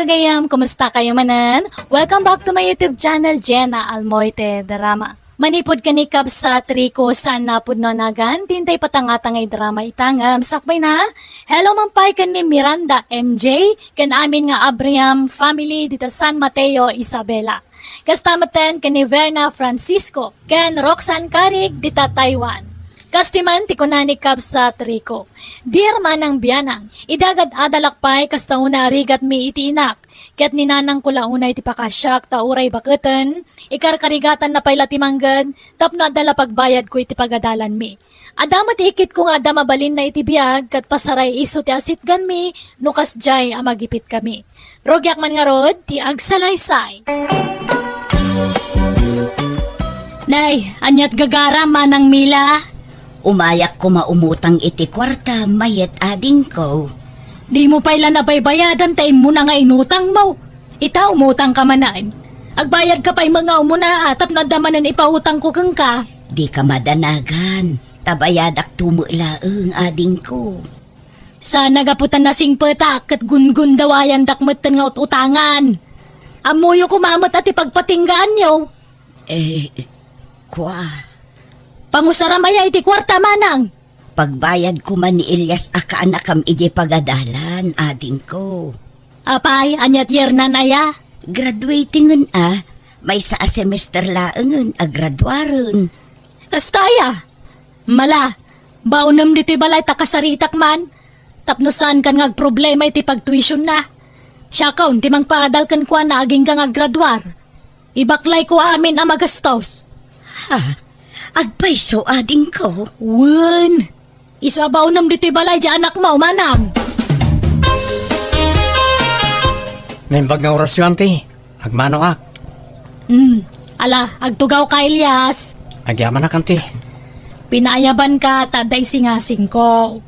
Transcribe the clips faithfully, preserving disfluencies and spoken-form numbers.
Gayam, kumusta kayo manen? Welcome back to my YouTube channel, Jenna Almoite Drama. Manipud ken ni Kabsat Rico, saan napudno a nagan ti intay patangata nga idrama ita ngem sakbay na. Hello man pay ken ni Miranda M J, ken amin nga Abraham family dita San Mateo, Isabela. Kasta metten ken ni Verna Francisco ken Roxanne Carig dita Taiwan. Kastoy man ti kuna ni Kabsat Rico, "Dear Manang Bianang, idi agad-adalak pay kasta unay a rigatmi iti inak, ket ni nanangko la unay ti pakasiak ta uray baketen, ikarkarigatanna pay la ti mangged tapno adda la pagbayadko iti pagadalanmi. Adda met ikitko nga adda mabalinna iti biag ket pasaray isu ti asitganmi no kasdiay a magipitkami. Rugiak man ngarud ti agsalaysay." Nay, aniat gagaram, Manang Mila? Umayak koma umutang iti kuarta, mayat adingko. Dimo pay la nabaybayadan ta immuna nga inutangmo. Ita, umutang ka manen. Agbayad ka pay met nga umuna, a, tapno adda manen ipautangko kenka. Di ka madanagan, ta bayadak tumo laeng, adingko. Sana gapu ta nasingpetak ket gungundawayandak metten nga ut-utangan. Ammoyo koma met a ti pagpatinggaanyo. Eh, kua. Pangusaram aya iti kuarta, Manang? Pagbayad koma ni Elias a kaanakam idiay pagadalan, adingko. Apay, aniat yernan aya? Graduating a, maysa a semester laengen a graduaren. Kasta aya? Mala, baonem ditoy balay ta kasaritak man, tapno saankan nga agproblema iti pagtuisionna. Siakon ti mangpaadal kenkuana agingga nga aggraduar. Ibaklayko amin a magastos. Ha? Agpayso, adingko? Wen. Isu a baonem ditoy balay diay anakmo, Manang. Naimbag nga orasyo, anti. Agmanoak. Hmm. Ala, agtugaw ka, Elias. Agyamanak, anti. Pinaayabanka ta adda isingasingko.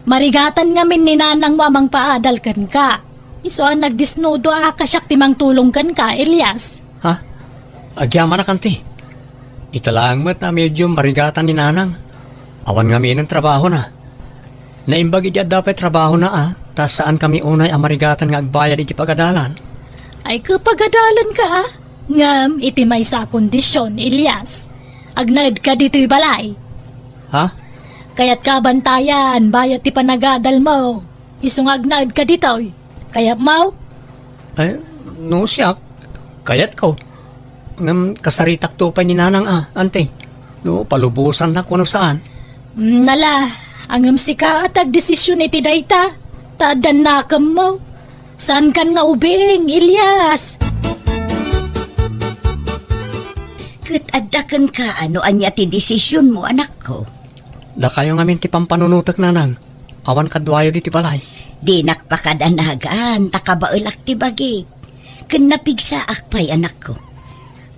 Marigatan ngamin ni nanangmo a mangpaadal kenka. Isu a nagdisnudo a kasiak ti mangtulong kenka, Elias. Ha? Agyamanak, anti. Ita laeng met a medyo marigatan ni nanang. Awan ngaminen trabahona. Naimbag idi adda pay trabahona a, ta saankami unay a marigatan nga agbayad iti pagadalan. Ay, ket pagadalanka, a? Ngem iti maysa a kondisyon, Elias. Agnaedka ditoy balay. Ha? Kayatka a bantayan, bayat ti panagadalmo. Isu nga agnaedka ditoy. Kayatmo? Ay, no siak, kayatko. Ngem kasaritakto pay ni nanang a, anti. No palubosannak wenno saan. Mm, ala, ngem sika a ti agdesisyon iti dayta, ta addan nakemmo. Saankan nga ubing, Elias. Ket adda kenka no ania ti desisyonmo, anakko. Dakayo ngamin ti pampanunotek, nanang. Awan kaduayo ditoy balay. Dinak pakadanagan, ta kabaelak ti bagik. Ken napigsaak pay, anakko.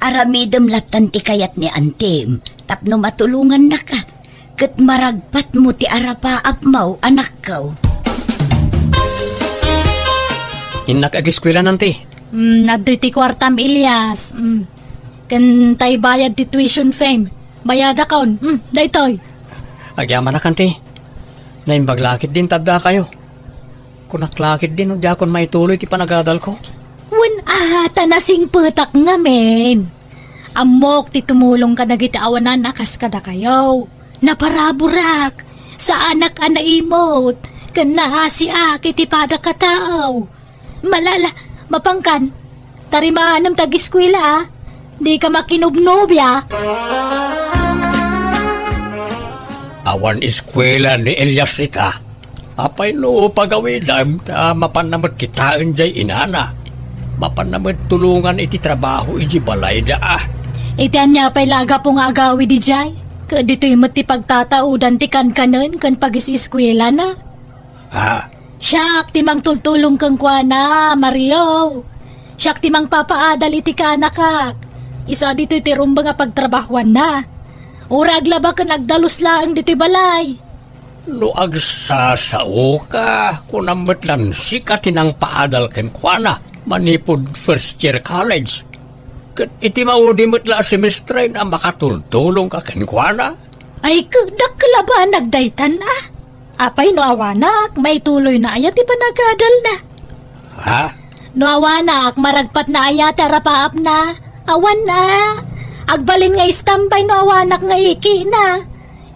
Aramidem lattan ti kayat ni antim tapno matulongannaka. Ket maragpatmo ti arapaapmo, anakko. Innak ageskuela, anti. Mm, adtoy ti kuartam, Elias. Mm. Ken tay bayad ti tuition fee. Bayadakon. Mm, daytoy. Agyamanak, anti. Naimbag la ketdin ta addakayo. Kunak la ketdin no diakon maituloy ti panagadalko. Wen a, ta nasingpetak ngamin. Ammok ti tumulongka dagiti awanan a kas kadakayo. Naparaburak, saanak a naimut, ken naasiak iti padak a tao. Malala, mapankan. Tarimanem ta ageskuela, a. Dika makinubnobia. Awan eskuela ni Elias ita. Apay no pagawidem ta mapanna met kitaen jay inana. Mapanna met tulongan iti trabaho iti balayda a. Iti ania pay la a gapu nga agawid idiay? Ket ditoy met ti pagtataudan ti kankanen ken pagis-eskuelana. Ha? Siak ti mangtultulong kenkuana, Mario. Siak ti mangpapaadal iti kaanakak. Isu a ditoy ti rumbeng a pagtrabahoanna. Uray aglaba ken agdalus laeng ditoy balay. No agsasaoka, kunam met lan sika ti nangpaadal kenkuana manipud first year college. Ket iti maudi met la a semestre a makatultulongka kenkuana. Ay, ket dakkel a banag daytan a. Apay no awanak, maituloyna aya ti panagadalna? Ha? No awanak, maragpatna aya ti arapaapna? Awan a. Agbalin nga istampay no awanak nga ikina.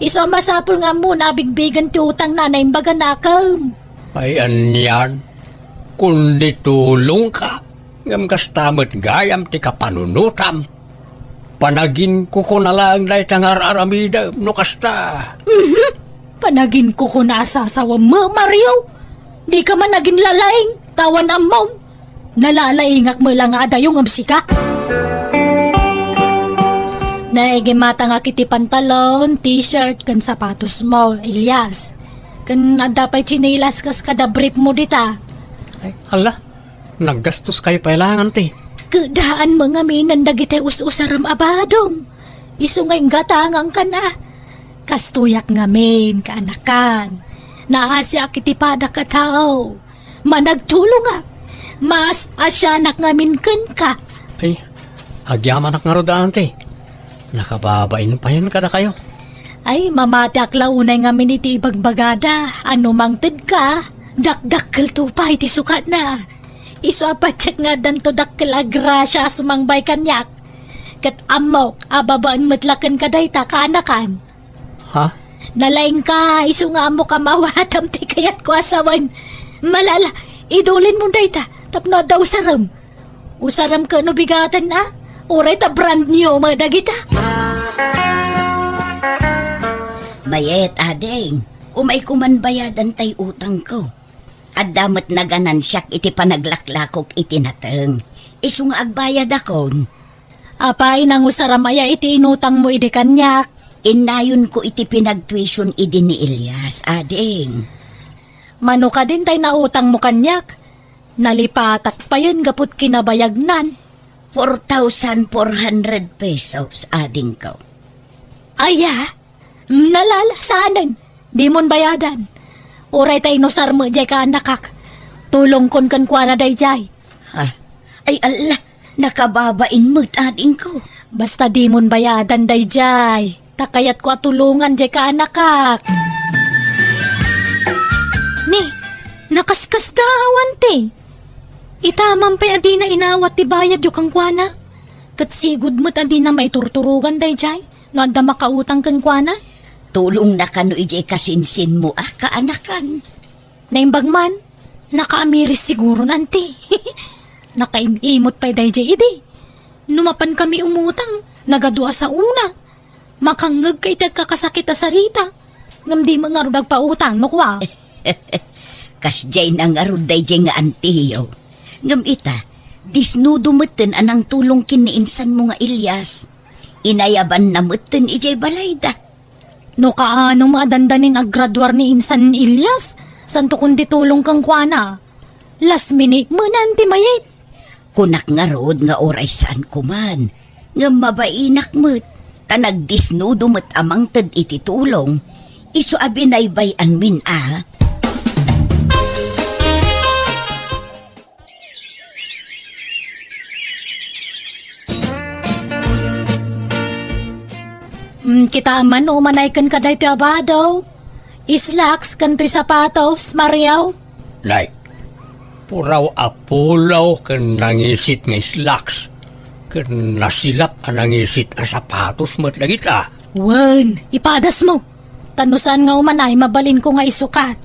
Isu a masapul nga ammona a bigbigen ti utangna a naimbag a nakem. Ay, anian? Kundi tulongka, ngem kasta met gayam ti kapanunotam. Panaginkukuna laeng dayta nga ar-aramidem no kasta. Mhm. Panaginkukuna a sasawem, Mario. Dika man aginlalaing, ta awan ammom. Nalalaingak met la nga adayo ngem sika. Naigimatangak iti pantalon, t-shirt, ken sapatosmo, Elias. Ken adda pay tsinelas kas kada briefmo dita. Ay, hala, naggastoskayo pay laeng, anti. Keddaan mo ngamin dagiti us-usarem a badom. Isu nga inggatangangkan a. Kastoyak ngamin, kaanakan. Naasiak iti padak a tao. Managtulongak. Maas-asianak ngamin kenka. Ay, agyamanak ngarud, anti. Nakababain payen kadakayo. Ay, mamatiak la unay ngamin iti ibagbagada. Ano mangtedka, dakdakkelto pay ti sukatna. Isu a patiek nga addanto dakkel a grasia a sumangbay kaniak. Ket ammok a babaen met la kenka dayta, kaanakan. Ha? Nalaingka, isu nga ammok a maawatam ti kayatko a sawen. Malala, idulinmo dayta tapno adda usarem. Usarem ket no bigaten a, uray ta brand new met dagita. Mayet, ading, umayko man bayadan tay utangko. Adda met naganansiak iti panaglaklakok iti nateng. Isu nga agbayadakon. Apay, nangusaram aya iti inutangmo idi kaniak? Innayonko iti pinagtuition idi ni Elias, ading. Mano kadin tay nautangmo kaniak? Nalipatak payen gaput kinabayagnan. Four thousand four hundred pesos, adingko. Aya? Nalala, saanen? Dimon bayadan. Uray ta inusar met jay kaanakak. Tulongkon kenkuana dayjay. Ha? Ay, alla, nakababain met, adingko. Basta dimon bayadan dayjay. Ta kayatko a tulongan jay kaanakak. Ni, nakaskasdaaw, anti. Ita man pay a dina inawat ti bayadyo kenkuana. Ket sigud met a dina maiturturogan dayjay no adda makautang kenkuana. Tulongna kano idiay kasinsinmo a kaanakan. Naimbag man, nakaamiris siguron, anti. Nakaim-imot pay dayjay idi. No mapan kami umutang, nagadu a saona. Makangngegka iti agkakasakit a sarita. Ngem dimo ngarud agpautang, no kua? Kasdiay na ngarud dayjay nga antiyo. Ngem ita, disnudo metten a nangtulong ken ni insanmo nga Elias. Inayabanna metten idiay balayda. No kaano met a dandanin aggraduar ni insan ni Elias, santo kundi tulong kenkuana. Last minute menan ti mayat. Kunak ngarud nga uray saanko man, ngem mabainak met, ta nagdisnudo met a mangted iti tulong, isu a binaybay-anmin a. Mm, kita man no umanay ken kadaytoy a bado. Slacks ken toy sapatos, Mario. Nay, puraw a polo ken nangisit nga slacks, ken nasilap a nangisit a sapatos met dagita. Wen, ipadasmo. Ta no saan nga umanay, mabalinko nga isukat.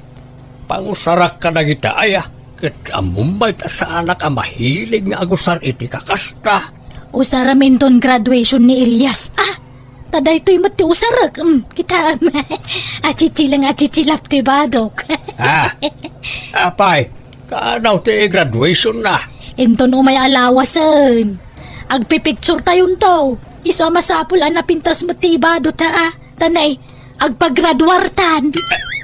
Pangusarak kadagita aya, ket ammom met a saanak a mahilig nga agusar iti kakasta. Usarem inton graduation ni Elias. Ah, ta daytoy met ti usarek. Mm, kitaem. Atsitsila nga atsitsilap ti badok. Ah, apay, kaano ti graduation na? Inton umay a lawasen. Agpipicture tayonto. Isu a masapul a napintas met ti ibado ta, ah. Ta nay, agpagraduartan.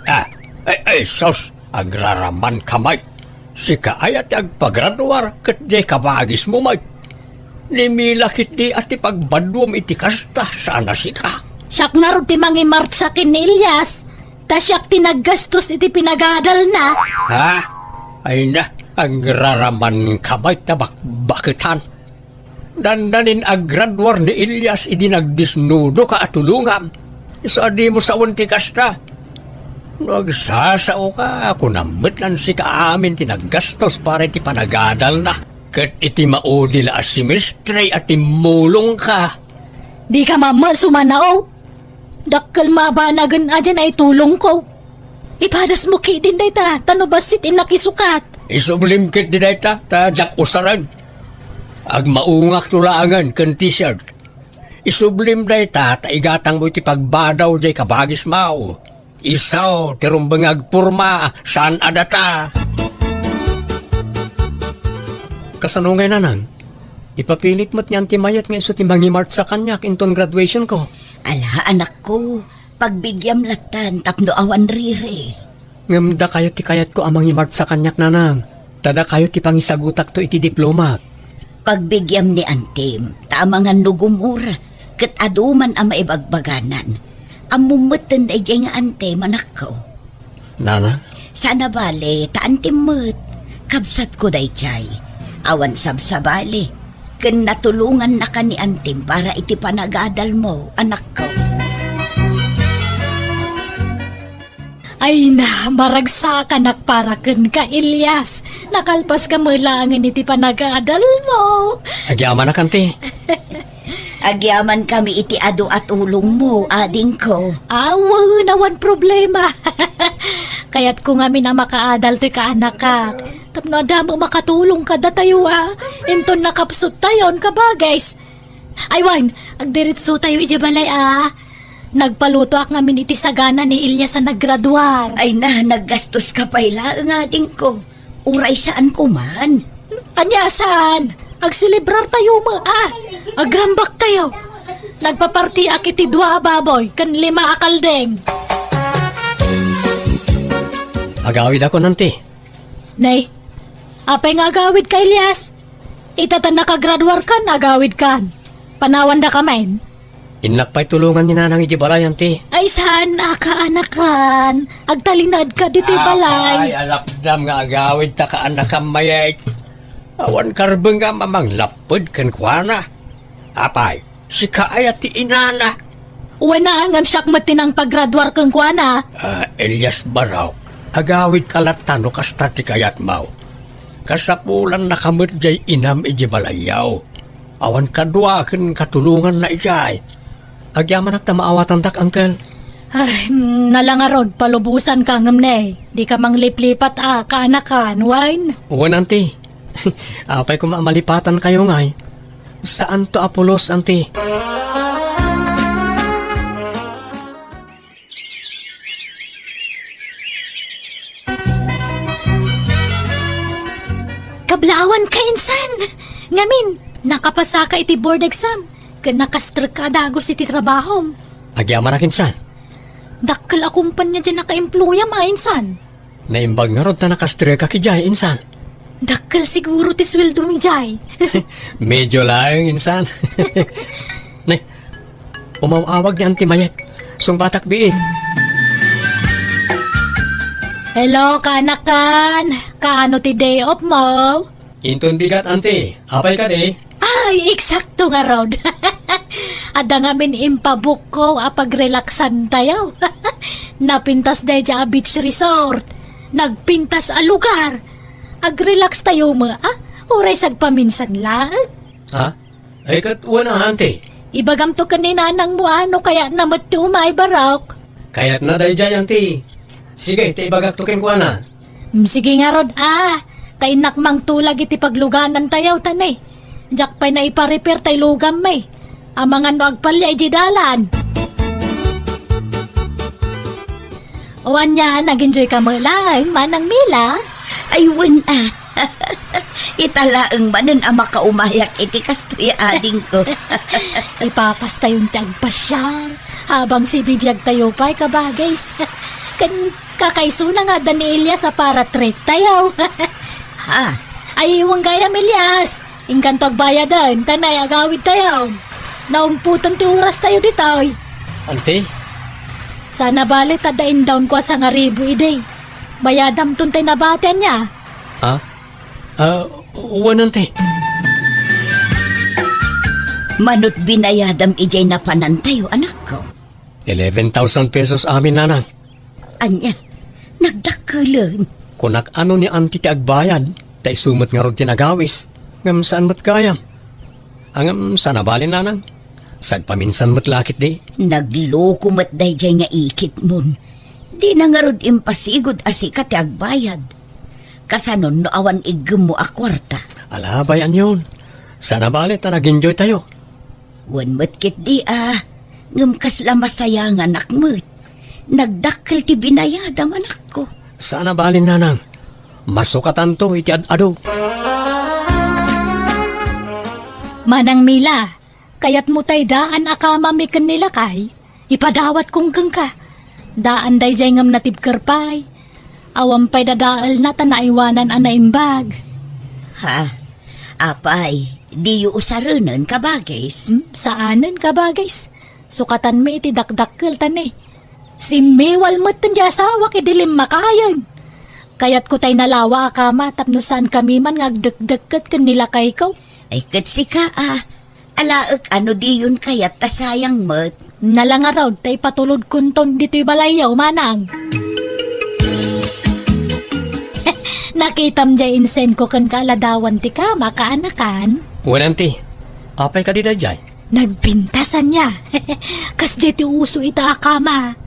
Ah, ay, ay, sus, agraraman ka met. Sika aya ti agpagraduar ket diay kabagismo met. Ni Mila ketdi a ti pagbaduam iti kasta, saan a sika. Siak ngarud ti mangimartsa ken ni Elias, ta siak ti naggastos iti pinagadalna. Ha? Ay na, agraraman ka met ta bakbaketan. Dandanin aggraduar ni Elias idi nagdisnudoka a tulongam. Isu a dimo sawen ti kasta. No agsasaoka, kunam met lan sika amin ti naggastos para iti panagadalna. Ket iti maudi la a semestre a timmulongka. Dika mammet sumanao. Dakkel mabanagen a diay naitulongko. Ipadasmo ketdin dayta, ta no bassit innak isukat. Isublim ketdi dayta, ta diak usaren. Agmaungakto laengen ken t-shirt. Isublim dayta, ta igatangmo iti pagbadaw diay kabagismo. Isu ti rumbeng nga agporma, saan a data. Kasano ngay, nanang? Ipapilit met ni Auntie Mayet nga isu ti mangimartsa kaniak inton graduation ko. Ala, anakko, pagbigyam lattan tapno awan riri. Ngem dakayo ti kayatko a mangimartsa kaniak, nanang. Ta dakayo ti pangisagutakto iti diplomak. Pagbigyam ni antim, ta amangan no gumura, ket adu man a maibagbaganan. Ammom metten daydiay nga antim, anakko. Nana? Saan a bale, ta antim met. Kabsatko daydiay. Awan sabsabali. Ken natulongannaka ni antim para iti panagadalmo, anakko. Ay na, maragsakanak para kenka, Elias. Nakalpaska met laengen iti panagadalmo. Agyamanak, anti. Agyamankami iti adu a tulongmo, adingko. Awan, awan problema. Kayatko ngamin a makaadal toy kaanakak. Tapno adda met makatulong kadatayo, a. Inton nakapsuttayon, kabagis. Ay wen, agdiretsotayo idiay balay, a. Nagpalutoak ngamin iti sagana ni Elias a naggraduar. Ay na, naggastoska pay laeng, adingko. Uray saanko man. Ania saan? Agselebrartayo met, a. Agrambaktayo. Nagpapartiak iti dua a baboy ken lima a kaldeng. Agawidakon, anti. Nay, apay nga agawidka, Elias? Ita ta nakagraduarkan, agawidkan. Panawandaka met. Innak pay tulongan ni nanang idiay balay, anti. Ay, saan a kaanakan? Agtalinaedka ditoy balay. Apay, alapdam nga agawidta kaanakam, Mayet. Awan karbengam a manglapped kenkuana. Apay, sika aya ti inana? Wen a, ngem siak met ti nangpagraduar kenkuana. A, Elias Barok, agawidka latta no kasta ti kayatmo. Kasapulannaka met diay inam idiay balayyo. Awan kadua ken katulonganna idiay. Agyamanak ta maawatandak, uncle. Ay, mm, nala ngarud, palubosanka ngem ne, dika mangliplipat a kaanakan, wen? Wen, anti. Apay koma a malipatankayo ngay? Saanto a pulos, anti. Kablaawanka insan! Ngamin, nakapasaka iti board exam, ken nakastrekka a dagus iti trabahom. Agyamanak insan. Dakkel a kumpanya diay nakaemployam a insan. Naimbag ngarud ta nakastrekak idiay insan. Dakkel siguro ti sueldom idiay. Medyo laeng insan. Nay, umaw-awag ni Auntie Mayet. Sungbatak biit. Hello, kaanakan. Kaano ti day off mo? Inton bigat, anti. Apay kadi? Ay, eksakto ngarud. Adda ngamin impabukko a pagrelaksantayo. Napintas daydiay a beach resort. Nagpintas a lugar. Agrelakstayo met, a? Uray sagpaminsan laeng. Ha? Ay, ket wen a, anti. Ibagamto ken ni nanangmo a no kayatna met ti umay, Barok. Kayatna daydiay, anti. Sige, ta ibagakto kenkuana. Mm, sige ngarud, a. Ta innak mangtulag iti pagluganantayo, ta ne. Diak pay naipa-repair tay lugam, e. Amangan no agpalia idiay dalan. O ania, nag-enjoy ka met laeng, Manang Mila? Ay, wen a. Ita laeng manen a makaumayak iti kastoy, adingko. Ipapastayon ti agpasiar, habang sibibiagtayo pay, kabagis. Ken kakaisuna nga adda ni Elias a para treat tayo. Ha? Ay, wen gayam, Elias. Inkanto agbayaden, ta nay agawidtayo. Naungpoten ti orastayo ditoy. Anti? Saan a bale ta adda indawnko a sangaribu idi. Bayadamton tay nabati, ania? Ha? A, wen, anti. Manut binayadam idiay napanantayo, anakko? Eleven thousand pesos amin, nanang. Ania? Nagdakkelen. Kunak a no ni Auntie ti agbayad, ta isu met ngarud ti nagawis. Ngem saan met gayam. Ngem saan a bale, nanang. Sagpaminsan met la ketdi. Nagloko met daydiay nga ikitmon. Dina ngarud impasigud a sika ti agbayad. Kasanon no awan iggemmo a kuarta? Ala, bay-anyon. Saan a bale ta nag-enjoy tayo. Wen met ketdi a, ngem kasla masayanganak met. Nagdakkel ti binayadam, anakko. Saan a bale, nanang. Masukatanto iti ad-adu. Manang Mila, kayatmo tay daan a kamami ken ni lakay? Ipadawatko kenka. Daan daydiay ngem natibker pay. Awan pay dadaelna ta naaywanan a naimbag. Ha? Apay, diyo usarenen, kabagis? Hmm, saanen, kabagis. Sukatanmi iti dakdakkel ta ni. Simmiwal metten ti asawak idi limmakayen. Kayatko tay nalawa a kama tapno saankami man nga agdekdekket ken ni lakayko. Ay, ket sika a, alaek a no diyon kayat ta sayang met. Nala ngarud ta ipatulodkonton ditoy balayyo, manang. Nakitam diay insenko ken kaaladawan ti kama, kaanakan? Wen, Auntie. Apay kadi daydiay? Nagpintas ania. Kasdiay ti uso ita a kama.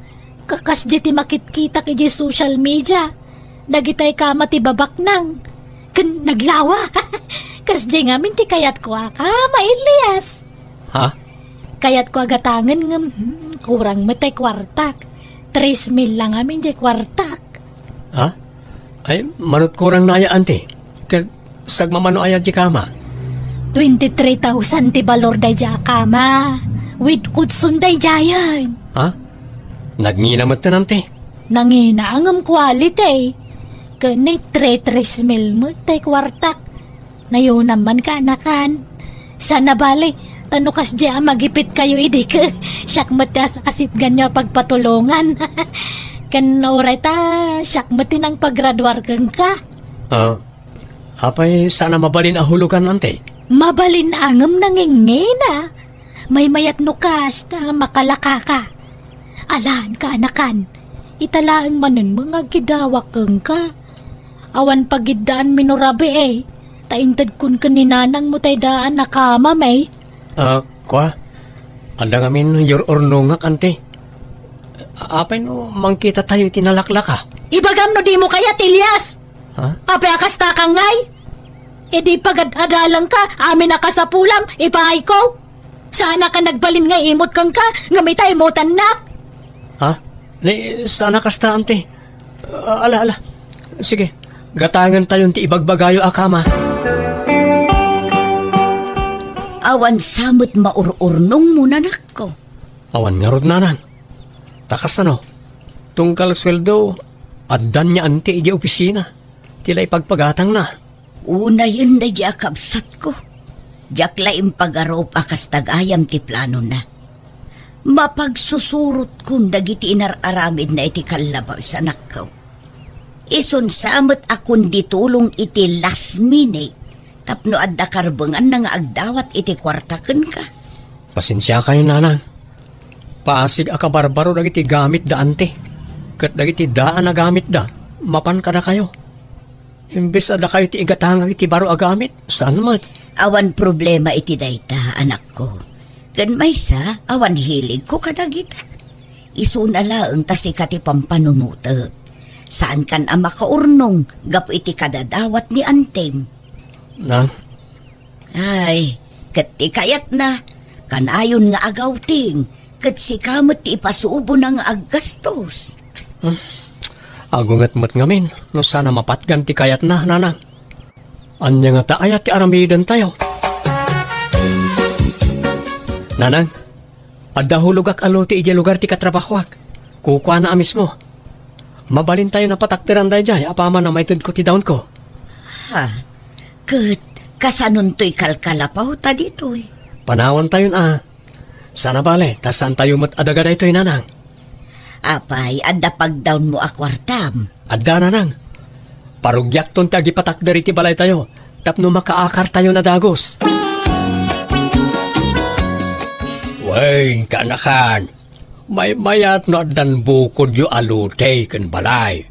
Ka-, kasdiay ti makitkitak idiay social media. Dagitay kama ti babaknang. Ken naglawa. Kasdiay ngamin ti kayatko a kama, Elias. Ha? Kayatko a gatangen ngem, hmm, kurang met tay kuartak. Tres mil la ngamin diay kuartak. Ha? Ay, manut kurang na aya, Auntie. Ket sagmamano aya diay kama? Twenty-three thousand ti balor daydiay a kama. With kutson daydiayen. Ha? Nagngina metten, Auntie. Nangina ngem quality. Ken ni tres, tres mil met tay kuartak. Nayonam man, kaanakan. Saan a bale, ta no kasdiay a magipitkayo idi ket siak met ti as-, asitganyo a pagpatulongan. Ken uray ta siak met ti nangpagraduar kenka. Ah, apay saan a mabalin a hulugan, Auntie? Mabalin a ngem nangingina. Maymayat no kas ta makalakaka. Alan, kaanakan. Ita laeng manen nga agkidawak kenka. Awan pagiddaanmi no rabii, eh. Ta intedkon ken ni nanangmo tay daan a kamami. Ah, kua? Adda ngamin ur-urnongak, Auntie. Apay no mangkitatayo iti nalaklaka? Ibagam no dimo kayat, Elias! Ha? Apay a kasta ka ngay? Idi pagad-adalangka, amin a kasapulam, ipaayko. Saanak a nagbalin nga imut kenka, ngem ita imutannak. Ha? Ni, saan a kasta, Auntie. Ah, ala, ala. Sige, gatangentayon ti ibagbagayo a kama. Awan sa met maur-urnongmo, nanakko. Awan ngarud, nanang. Ta kasano? Tunggal sueldo, addan ni Auntie idiay opisina. Ti la ipagpagatangna. Unayen daydiay a kabsatko. Diak la impagarup a kasta gayam ti planona. Mapagsusurotkon dagiti inar-aramidna iti kallabas, anakko. Isun sa met a kundi tulong iti last minute tapno adda karbenganna nga agdawat iti kuarta kenka. Pasensiakayo, nanang. Paasig a kabarbaro dagiti gamitda, Auntie. Ket dagiti daan a gamitda, mapan kadakayo. Imbes a dakayo ti igatangak iti baro a gamit, saan met? Awan problema iti dayta, anakko. Ken maysa, awan hiligko kadagita. Isuna laeng ta sika ti pampanunotek. Saankan a makaurnong gapu iti kadadawat ni Auntiem. Nang? Ay, ket ti kayatna, kanayon nga agawting, ket sika met ti ipasubona nga aggastos. Hmm. Agunget met ngamin no saan a mapatgan ti kayatna, nanang. Ania ngata aya ti aramidentayo? Nanang, adda hulogak a lote idiay lugar ti katrabahoak. Kukuana a mismo. Mabalintayon a patakderan daydiay apaman a maitedko ti dawnko. Ha? Ket kasanontoy kalkalapawta ditoy? Panawantayon a. Saan a bale, ta saantayo met a daga daytoy, nanang. Apay, adda pagdawnmo a kuartam? Adda, nanang. Parugiakton ti agipatakder iti balaytayo tapno makaakartayon a dagus. Wen, kaanakan, maymayat no addan bukodyo a lote ken balay.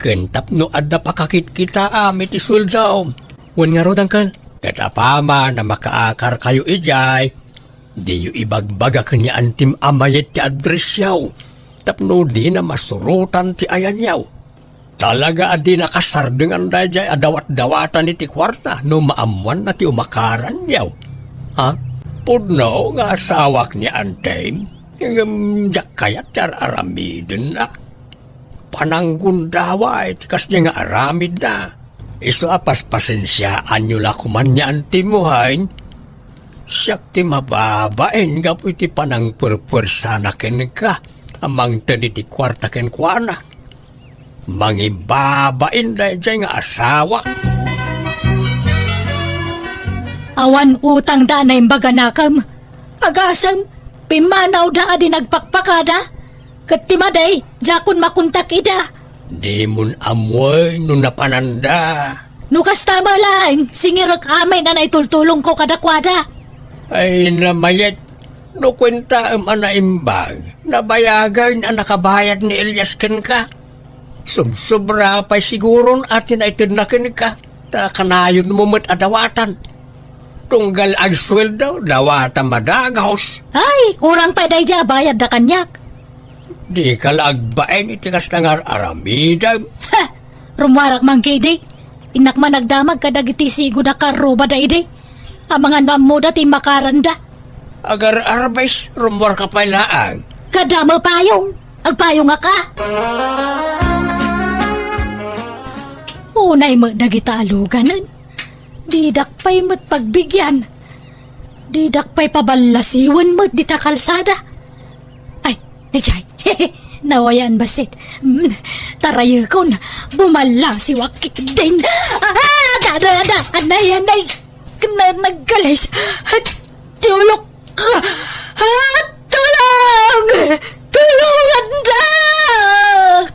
ken tapno adda pakakitkitaam iti sueldo. Wen ngarud, Uncle? Ket apaman a makaakarkayo idiay, diyo ibagbaga ken ni Antim a mayat ti addressyo, tapno dina masurotan ti ayanyo. Talaga a dina kasardengan daydiay a dawatdawatan iti kuarta no maammoanna ti umakaranyo. Ha? Pudno nga asawak ni Antim, ngem diak kayat ti ar-aramidenna. Pananggundaway ti kasdiay nga aramidna. Isu a paspasensiaanyo la koman ni Antim, wen? Siak ti mababain gapu iti panangperpuersana kenka a mangted iti kuarta kenkuana. Mangibabain daydiay nga asawa. Awan utangda a naimbag a nakem. Agasem, pimmanawda a di nagpakpakada. Ket ti madi, diakon makontak ida. Dimon ammoen no napananda. No kasta met laeng, singirek amin a naitultulongko kadakuada. Ay, namayat, no kuentaem a naimbag, nabayagen a nakabayad ni Elias kenka. Subsobra pay siguron a ti naitedna kenka, ta kanayonmo met a dawatan. Tunggal agsueldo, dawata madagos. Ay, kurang pay daydiay a bayadda kaniak. Dika la agbain iti kasta nga ar-aramidem. Ha! Rummuarak man ketdi. Innak man agdamag kadagiti sigud a karrubada idi. Amangan no ammoda ti makaranda. Agar-arbes, rummuarka pay laeng. Kadama payong. Agpayongak a. Unay met dagita a luganen. Didak pay met pagbigian. Didak pay paballasiwen met dita kalsada. Ay, daydiay. Nawayan bassit. Mm, tarayekon. Bumallasiwak ketdin. Ah, ada, ada. Anay, anay. Kena naggalis. Tulok. Ah, tulong! Tulongan dak!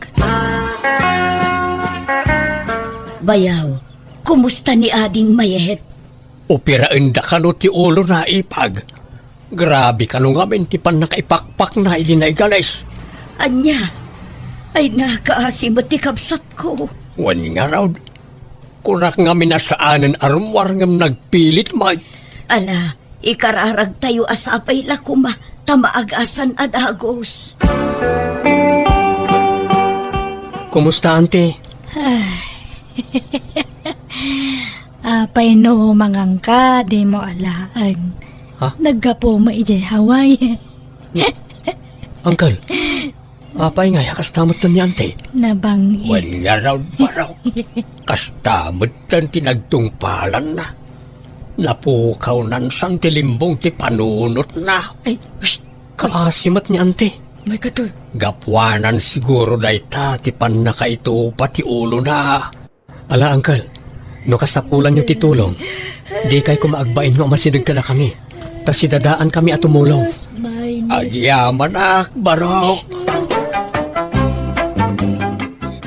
Bayaw, kumusta ni Ading Mayet? Operaenda kano ti ulona, ipag. Grabe kano ngamin ti pannakaipakpakna idi naigalis. Ania? Ay, nakaasi met ti kabsatko. Wen ngarud, kunak ngamin a saanen a rummuar ngem nagpilit met. Ala, ikararagtayo a sapay la koma ta maagasan a dagus. Kumusta, Auntie? Ay. Apay no mangangka, dimo alaen. Ha? Naggapu mo idiay Hawaii. Uncle, apay ngay a kasta met ni Auntie? Nabang-i. Wen ngarud, Barok. Kasta met ti nagtungpalanna. Napukawnan san ti limbong ti panunotna. Ay, shh! Kaasi met ni Auntie. May kato. Gapuanan siguro dayta ti pannakaitupa ti ulona. Ala, Uncle, no kasapulanyo ti tulong, dikay koma agbain nga umasideg kadakami, ta sidadaankami a tumulong. Agyamanak, Barok.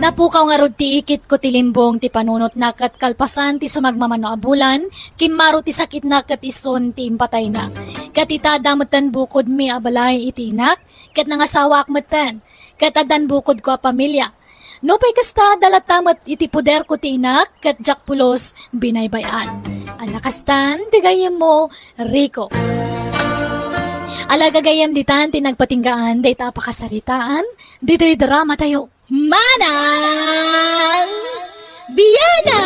Napukaw ngarud ti ikitko ti limbong ti panunotna ket kalpasan ti sumagmamano a bulan, kimmaro ti sakitna ket isun ti impatayna. Ket ita, adda metten bukodmi a balay iti inak, ket nangasawaak metten, ket addan bukodko a pamilia. Nupay kasta, adda latta met iti poderko ti inak, ket diak pulos binaybay-an. Ala kastan ti gayyemmo, Rico. Ala gagayyem, ditan ti nagpatinggaan dayta a pakasaritaan ditoy dramatayo. Manang Biana!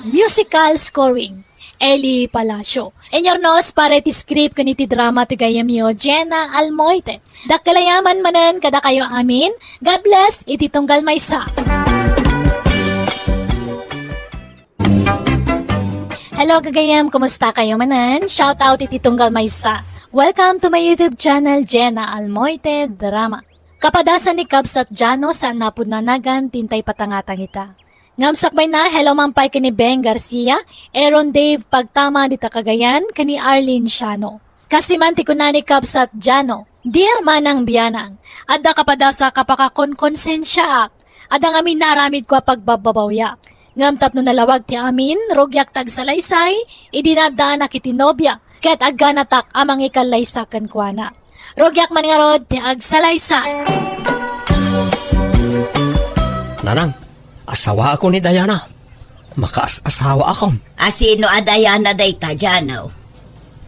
Musical scoring, Eli Palacio. Inyurnos para iti script ken iti drama ti gayyemyo, Jenna Almoite. Dakkel a yaman manen kadakayo amin. God bless iti tunggal maysa. Hello, gagayyem. Kumusta kayo manen? Shout out iti tunggal maysa. Welcome to my YouTube channel, Jenna Almoite Drama. Kapadasan ni Kabsat Jano, saan a pudno a nagan ti intay patangatang ita. Ngem sakbayna, hello man pay ken ni Beng Garcia, Aaron Dave Pagtama dita Cagayan, ken ni Arlene Siano. Kastoy man ti kuna ni Kabsat Jano, "Dear Manang Bianang, adda kapadasak a pakakonkonsensiaak. Adda ngamin naaramidko a pagbabbabawiak. Ngem tapno nalawag ti amin, rugiak ta agsalaysay idi naaddaanak iti nobia, ket agganatak a mangikallaysa kenkuana. Rugiak man ngarud ti agsalaysay." Nanang, asawaakon ni Diana. Makaas-asawaakon. A sino a Diana dayta, Janaw?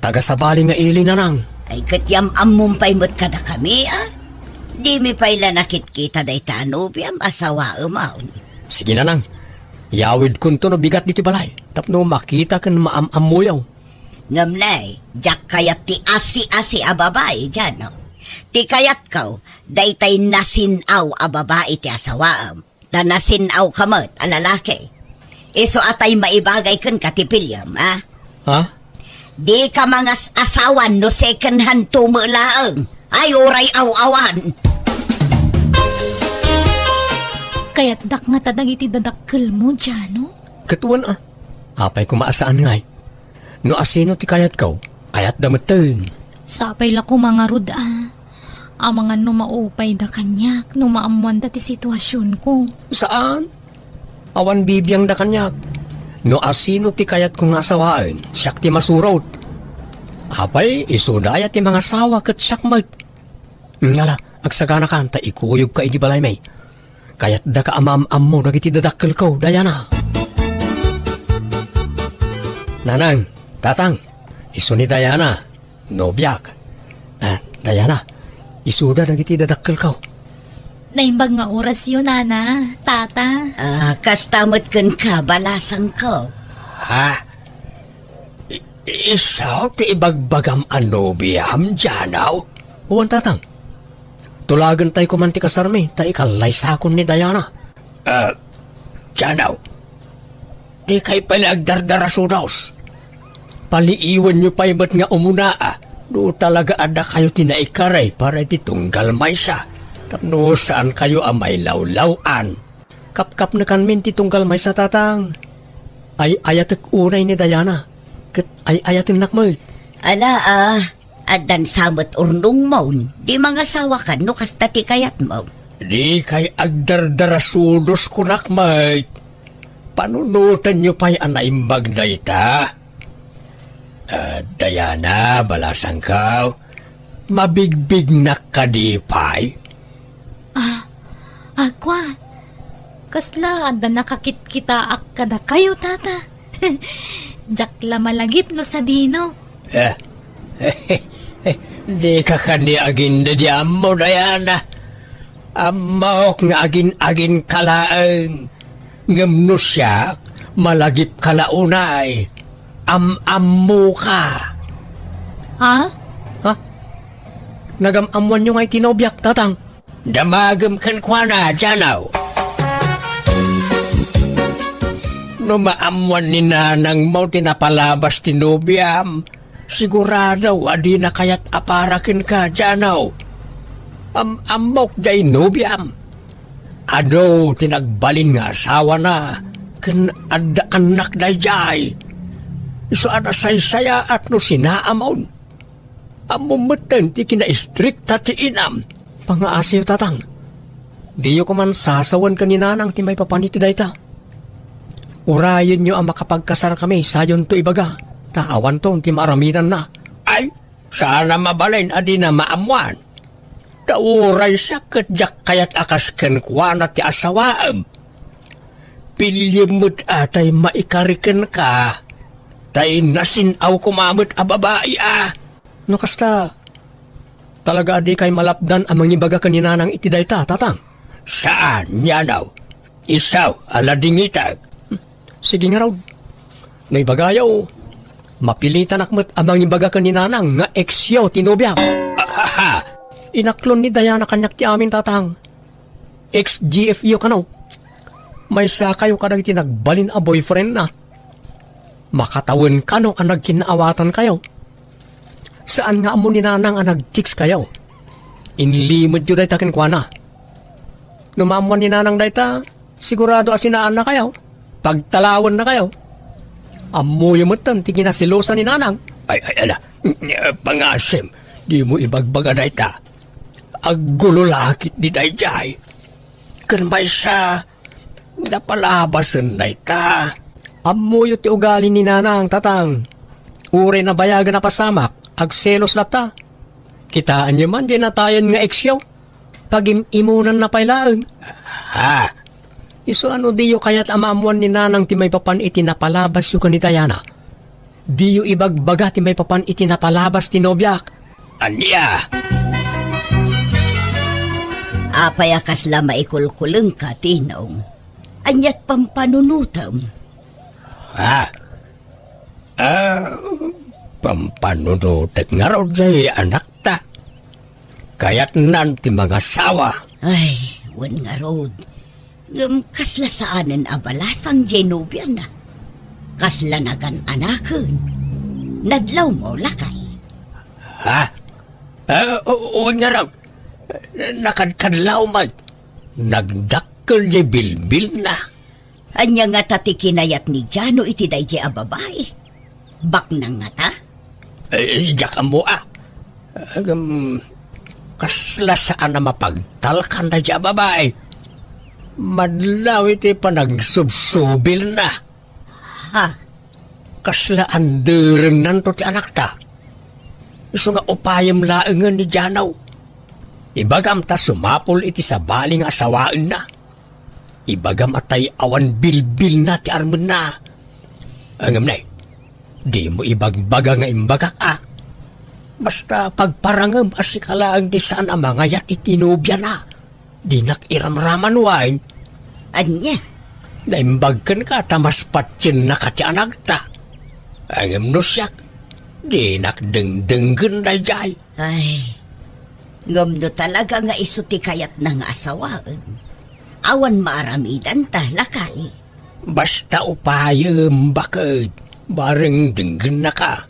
Taga-Sabali nga ili, Nanang. Ay, ket yam-ammom pay met kadakami, a? Dimi pay la nakitkita dayta a nobiam, asawaem, a? Sige, Nanang. Yawidkonto no bigat ditoy balay tapno makita ken maam-ammoyo. Ngem nay, diak kayat ti asi-asi a babai, Janaw. Ti kayatko, daytay nasin-aw a babai ti asawaem. Ta nasin-awka met a lalaki. Isu a tay maibagay kenka ti piliem, a? Ha? Dika mangas-asawan no second hand to met laeng. Ay, uray aw-awan. Kayatdak ngata dagiti dadakkelmo, Jano? Ket wen a. Apay koma a saan ngay? No asino ti kayatko, kayatda metten. Sapay la koma ngarud a. Amangan no maupayda kaniak no maammoanda ti situasionko. Saan? Awan bibiangda kaniak. No asino ti kayatko nga asawaen, siak ti masurot. Apay, isuda aya ti mangasawa ket siak met. Ngala, agsaganakan ta ikuyogka iti balaymi. Kayatdaka a maam-ammo dagiti dadakkelko, Diana. Nanang, tatang, isu ni Diana, nobiak. Ah, Diana, isuda dagiti dadakkelko. Naimbag nga orasyo, nana, tata. Ah, kasta met kenka, balasangko. Ha? I-, isu ti ibagbagam a nobiam, Janaw? Wen, tatang. Tulagentay koman ti kasarmi, ta ikallaysakon ni Diana. Ah, Janaw, dikay pay la agdardarasudos. Paliiwenyo pay met nga umuna, a, no talaga a dakayo ti naikari para iti tunggal maysa, tapno saankayo a mailawlaw-an. Kapkapnekanmin ti tunggal maysa, tatang. Ay-ayatek unay ni Diana, ket ay-ayatennak met. Ala, a, addan sa met urnongmon, di mangasawakan no kasta ti kayatmo. Dikay agdardarasudos, kunak met. Panunotenyo pay a naimbag dayta. Ah, Diana, balasangko, mabigbignak kadi pay? Ah, agwa. Kasla adda nakakitkitaak kadakayo, tata? Diak la malagip no sadino. Eh, dika kani agin-, di ammo, Diana. Ammok nga agin-aginka laeng. Ngem no siak, malagipka la unay. Am-ammoka. Ha? Ha? Nagam-ammoanyo ngay ti nobiak, tatang? Damagem kenkuana, Janaw. No maammoan ni nanangmo ti napalabas ti nobiam, sigurado a dina kayat a para kenka, Janaw. Am-ammok jay nobiam. Adu ti nagbalin nga asawana, ken adda annak dayjay. Isu a nasaysayaat no sinaamon. Ammom metten ti kinaistrikta ti inam. Pangaasiyo, tatang. Diyo koman sasawen ken ni nanang ti maipapan iti dayta. Urayenyo a makapagkasarkami, sayonto ibaga, ta awanton ti maaramidanna. Ay, saan a mabalin a dina maammoan. Ta uray siak ket diak kayat a kas kenkuana ti asawaem. Piliem met a tay maikari kenka, tay nasin-aw koma met a babai a. No kasta, talaga a dikay malapdan a mangibaga ken ni nanang iti dayta, tatang? Saan, Janaw. Isu a ladingitek. Sige ngarud. No ibagayo, mapilitanak met a mangibaga ken ni nanang nga exyo ti nobiam. Ahaha! Inaklon ni Diana kaniak ti amin, tatang. Ex-G F yo kano. Maysakayo kadagiti nagbalin a boyfriendna. Makatawen kano a nagkinaawatankayo. Saan nga ammo ni nanang a nag-text kayo. Inlimedyo dayta kenkuana. No maammoan ni nanang dayta, sigurado a sinaannakayo. Pagtalawennakayo. Ammoyo metten ti kinaselosan ni nanang. Ay, ay, ala. Pangasim, dimo ibagbaga dayta. Aggulo la ketdi dayjay. Ken maysa, napalabasen dayta. Ammoyo ti ugali ni nanang, tatang. Uray nabayagan a pasamak, agselos latta. Kitaenyo man diay natayen nga exyo. Pagim-imonanna pay laeng. Ha? Isu a no diyo kayat a maammuan ni Nanang ti maipapan iti napalabasyo ken ni Diana, diyo ibagbaga ti maipapan iti napalabas ti nobiak. Ania? Apay a kasla maikulkulengka, Tinong? Aniat pampanunotem? Ha? Ah, pampanunotek ngarud jay anakta. Kayatnan ti mangasawa. Ay, wen ngarud. Ngem kasla saanen a balasang jay nobiana. Kasla nagan-anaken. Nadlawmo, lakay. Ha? Ah, o-, wen ngarud. Nakadkadlaw met. Nagdakkel jay bilbilna. Ania ngata ti kinayat ni Jano iti daydiay a babai? Baknang ngata? Eh, diak ammo a. Agam, kasla saan a mapagtalkan daydiay a babai. Madlaw iti panagsubsubilna. Ha? Kasla anderennanto ti anakta. Isu nga upayem laengen ni Jano. Ibagam ta sumapul iti sabali nga asawaenna. Ibagam a tay awan bilbilna ti armenna. Ngem nay, dimo ibagbaga nga imbagak a. Basta pagparangem a sika laeng ti saan a mangayat iti nobiana. Dinak iramraman wen. Ania? Naimbag kenka ta mas patiennaka ti anakta. Ngem no siak, dinak dengdenggen daydiay. Ay, ngem no talaga nga isu ti kayatna nga asawaen, awan maaramidanta, lakay. Basta upayem, baket, bareng denggennaka.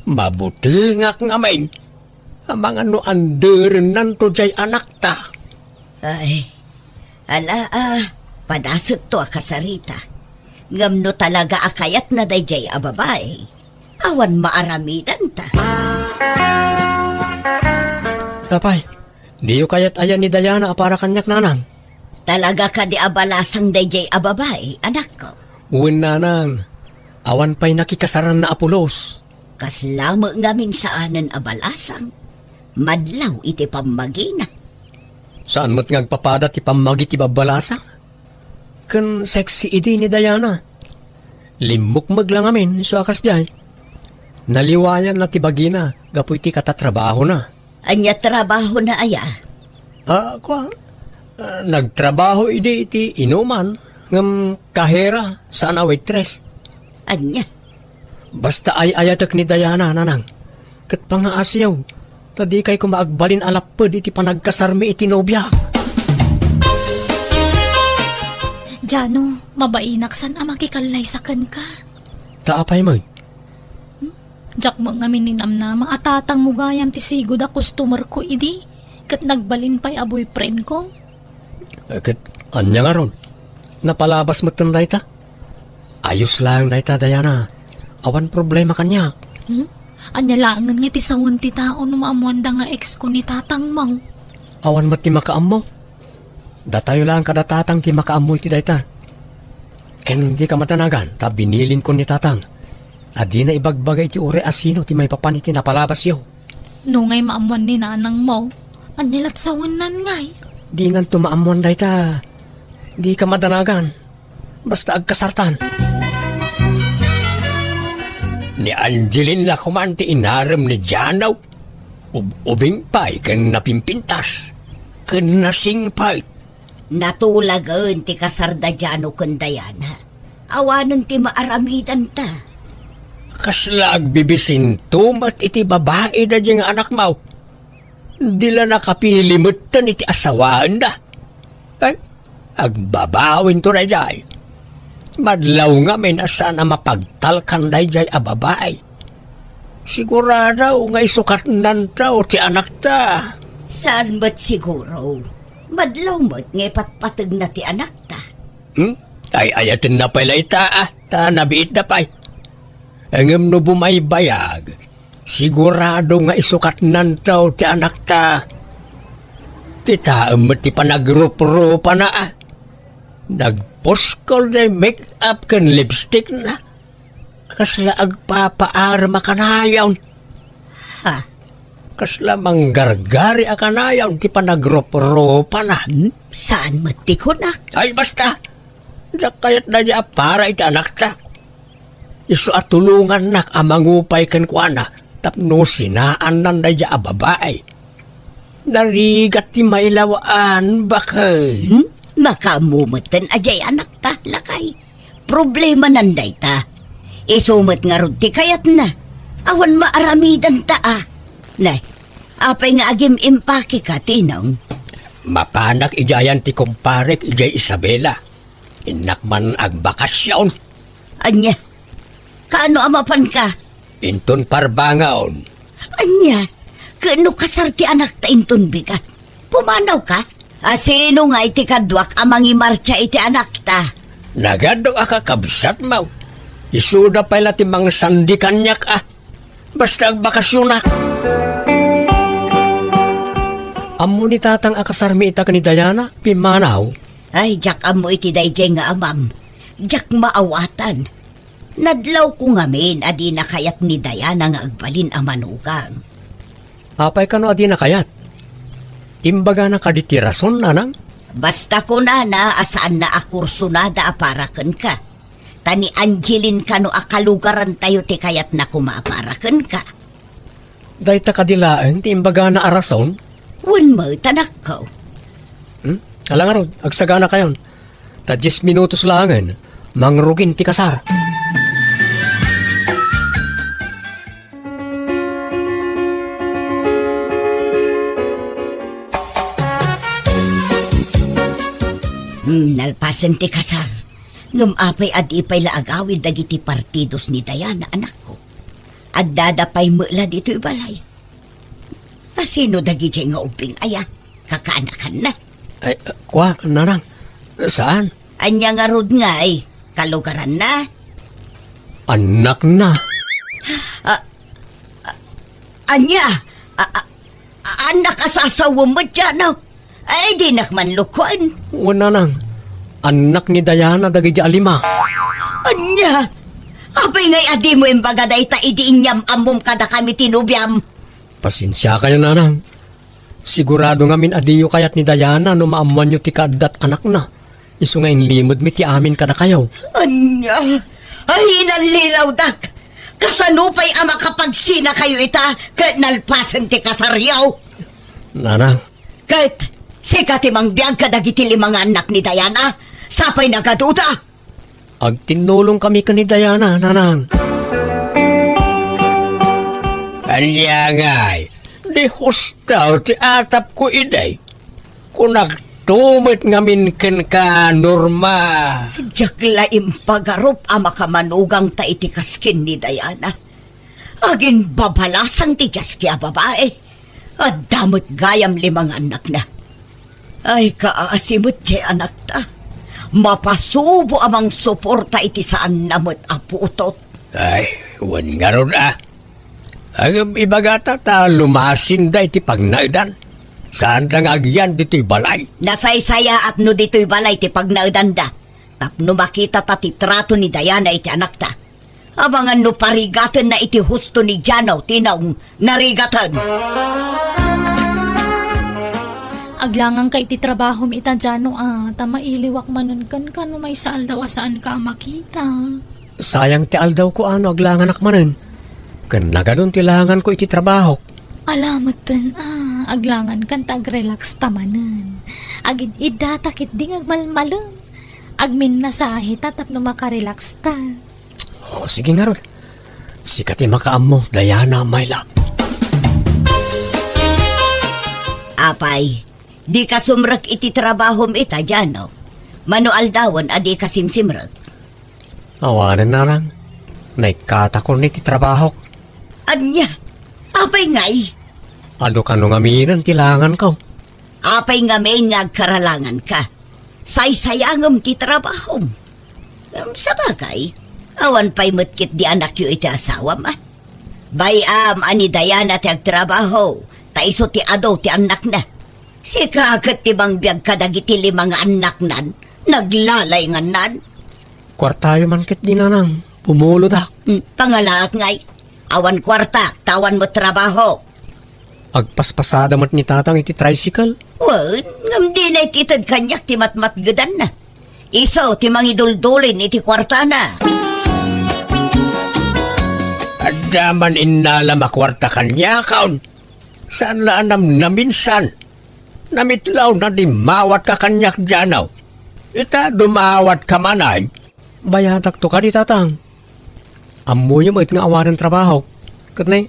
Mabutengak ngamin, amangan no anderennanto jay anakta. Ay, ala a, padasekto a kasarita. Ngem no talaga a kayatna daydiay a babai, awan maaramidanta. Apay, diyo kayat aya ni Diana a para kaniak, Nanang? Talaga kadi a balasang daydiay a babai, anakko? Wen, Nanang. Awan pay nakikasaranna a pulos. Kasla met ngamin saanen a balasang. Madlaw iti pammagina. Saan met nga agpapada ti pammagi ti babbalasang? Ken sexy idi ni Diana. Limmukmeg la ngamin isu a kasdiay. Naliwayanna ti bagina gapu iti katatrabahona. Ania trabahona aya? Ah, kua, ah, nagtrabaho idi iti inuman, ngem kahera, saan a waitress. Ania? Basta ay-ayatek ni Diana, Nanang. Ket pangaasiw, ta dikay koma agbalin a lapped iti panagkasarmi iti nobia. Jano, mabainak saan a makikallaysa kenka. Ta apay met? Hmm? Diak met ngamin ninamnama a tatangmo gayam ti sigud a customer ko idi, ket nagbalin pay a boyfriend ko. Eh, ket ania ngarud? Napalabas metten dayta? Ayos laeng dayta, Diana. Awan problema kaniak. Hmm? Ania laengen nga iti sawen ti tao no maammoanda nga ex ko ni tatangmo? Awan met ti makaammo. Datayo laeng kada tatang ti makaammo iti dayta. Ken dika madanagan ta binilin ko ni tatang a dina ibagbaga iti uray a sino ti maipapan iti napalabasyo. Nungay maammoan ni nanangmo, ania lat sawennan ngay? Dinanto maammoan dayta. Dika madanagan. Basta agkasartan. Ni Angeline la koman ti inarem ni Jano. Ub-, ubing pay ken napimpintas. Ken nasingpet. Natulagen ti kasarda Jano ken Diana. Awanen ti maaramidanta. Kasla agbibisinto met iti babai daydiay nga anakmo. Di la nakapili metten iti asawaenda. Ay, agbabawinto daydiay. Madlaw ngamin a saan a mapagtalkan daydiay a babai. Sigurado nga isukatnanto ti anakta. Saan met siguro? Madlaw met nga ipatpategna ti anakta. Hmm? Ay-ayatenna pay la ita, ah, ta nabiitda pay. Ngem no bumaybayag, sigurado nga isukatnanto ti anakta. Kitaem met ti panagruprupana, ah. Nagpuskol ti make-up ken lipstickna. Kasla agpapaarem a kanayon. Ha? Kasla manggargari a kanayon ti panagruprupana. Hmm? Saan met ti kunak? Ay, basta! Diak kayat daydiay a para iti anakta. Isu a tulongannak a mangupay kenkuana tapno sinaannan daydiay a babai. Narigat ti mailawan, baket. Hmm? Makaammo metten a diay anakta, lakay. Problemanan dayta. Isu met ngarud ti kayatna. Awan maaramidanta a. Ne, apay nga agim-impake ka, Tinong? Mapanak idiayan ti kumparek idiay Isabela. Innak man agbakasyon. Ania? Kaano a mapanka? Inton Parbangaon. Ania? Ket no kasar ti anakta inton bigat, pumanawka? A sino ngay ti kaduak a mangimartsa iti anakta? Nagadu a kakabsatmo. Isuda pay la ti mangsandi kaniak a. Basta agbakasyonak. Ammo ni tatang a kasarmi ita ken ni Diana, pimmanaw? Ay, diak ammo iti daydiay nga amam. Diak maawatan. Nadlawko ngamin a dina kayat ni Diana nga agbalin a manugang. Apay kano a dina kayat? Imbagana kadi ti rason, nanang? Basta kunana a saanna a kursonada a para kenka. Ta ni Angeline kano a kalugarantayo ti kayatna koma a para kenka. Dayta kadi laeng ti imbagana a rason? Wen met, anakko. Hmm? Ala ngarud, agsaganakayon. Ta dies minutos laengen, mangrugin ti kasar. Hmm, nalpasen ti kasar. Ngem apay a di pay la agawid dagiti partidos ni Diana, anakko? Addada pay met la ditoy balay. A sino dagidiay nga ubbing aya? Kakaanakanna? Ay, kua, nanang. Saan? Ania ngarud ngay? Kalugaranna? Annakna. A, a, ania? A, a, annak a sasawem met, Jano? Ay, dinak man lukuen. Wen, nanang. Annak ni Diana dagidi a lima. Ania? Apay ngay a dimo imbaga dayta idi inyam-ammom kadakami ti nobiam? Pasensiakayo, nanang. Sigurado ngamin a diyo kayat ni Diana no maammoanyo ti kaaddat anakna. Isu nga inlimedmi ti amin kadakayo. Ania? Ay, inallilawdak! Kasano pay a makapagsinakayo ita ket nalpasen ti kasaryo? Nanang. Ket sika ti mangbiag kadagiti lima nga annak ni Diana? Sapay nagaduda? Agtinnulongkami ken ni Diana, nanang. Ania ngay? Di husto ti atapko idi. Kunakto met ngamin kenka, Norma. Diak la impagarup a makamanugangta iti kaskin ni Diana. Aginbabalasang ti diaski a babai. Adda met gayam lima nga annakna. Ay, kaasi met diay anakta. Mapasubo a mangsuporta iti saanna met a putot. Ay, wen ngarud a. Ngem ibagata ta lumasinda iti pagnaedan. Saanda nga agyan ditoy balay. Nasaysayaat no ditoy balay ti pagnaedanda. Tapno makitata ti trato ni Diana iti anakta. Amangan no parigatenna iti husto ni Jano ti naung-, narigaten. Aglanganka iti trabahom ita, Jano, a, ta mailiwak manen kenka no maysa aldaw a saanka a makita. Sayang ti aldawko a no aglanganak manen. Ken nagadun ti langanko iti trabahok. Ala metten a, aglangankan ta agrelaxta manen. Agid-iddata ketdi nga agmalmalem. Agminnasahe ta tapno makarelaxta. O, sige ngarud. Sika ti makaammo, Diana, my love. Apay, dika sumrek iti trabahom ita, Jano? Mano aldawen a dika simsimrek? Awanen, nanang. Naikkatakon iti trabahok. Ania? Apay ngay? Adu kano ngaminen ti langanko. Apay ngamin nga agkaralanganka? Saysayangem ti trabahom. Em, sabagay, awan pay met ketdi anakyo iti asawam, a. Bay-am a ni Diana ti agtrabaho, ta isu ti adu ti annakna. Sika ket ti mangbiag kadagiti lima nga annaknan, naglalaingannan. Kuartayo man ketdi, nanang, pumulodak. Hmm, pangalaak ngay. Awan kuarta, ta awan met trabaho. Agpaspasada met ni Tatang iti tricycle. Wen, ngem dina iti ited kaniak ti matmatgedanna. Isu ti mangiduldulin iti kuartana. Adda man innalam a kuarta kaniakon. Saan la a namnaminsan. Namitlawna dimmawat ka kaniak, Janaw. Ita dumawat ka manen. Bayadakto kadi, Tatang. Ammoyo met nga awanen trabaho. Ket ne,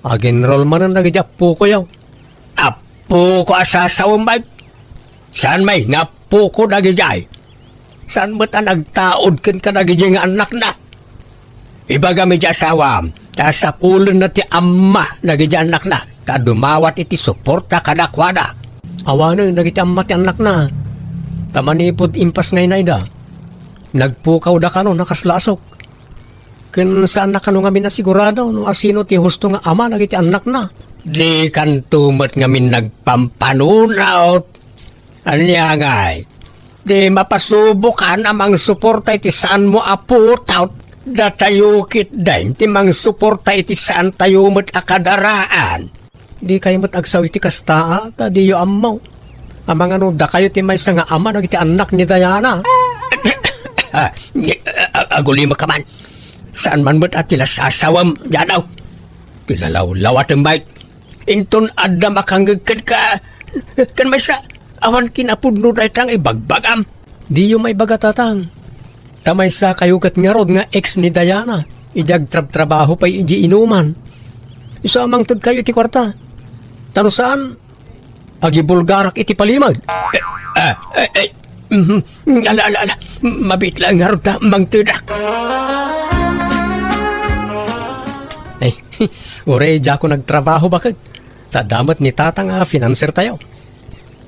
ag-enroll manen dagiti appokoyo. Appoko a sasawem, bay. Saan may nga appoko dagidiay? Saan met a nagtaud ken kadagidi nga annakna? Ibagam iti asawam, ta sapulenna ti amma dagidi annakna, ta dumawat iti suporta kadakuada. Awanen dagiti amma ti annakna, ta manipud impas nga inayda, nagpukawda kano a kas lasok. Ken saanna kano ngamin a sigurado no asino ti husto nga ama dagiti annakna. Dikanto met ngamin nagpampanunot. Ania ngay? Di mapasubokan a mangsuporta iti saanmo a putaw. Datayo ketdin ti mangsuporta iti saantayo met a kadaraan. Dikay met agsao iti kasta, a, ta diyo ammo. Amangan no dakayo ti maysa nga ama dagiti annak ni Diana. Ah, ag-, agulimek ka man. Saan man met a ti la sasawem, Janaw. Ti lalawlawatem, bay. Inton adda makangngeg kenka, ken maysa, awan kinapudno dayta nga ibagbagam. Diyo maibaga, Tatang. Ta maysa kayo ket ngarud nga ex ni Diana, idi agtrabtrabaho pay idi inuman. Isu a mangted kayo iti kuarta. Ta no saan, agibulgarak iti palimed. Eh, eh, eh, eh, mhm. Ala, ala, ala. Mabiit laeng ngarud ta mangtedak. Eh, uray diakon agtrabaho, baket. Ta adda met ni Tatang a financer tayo.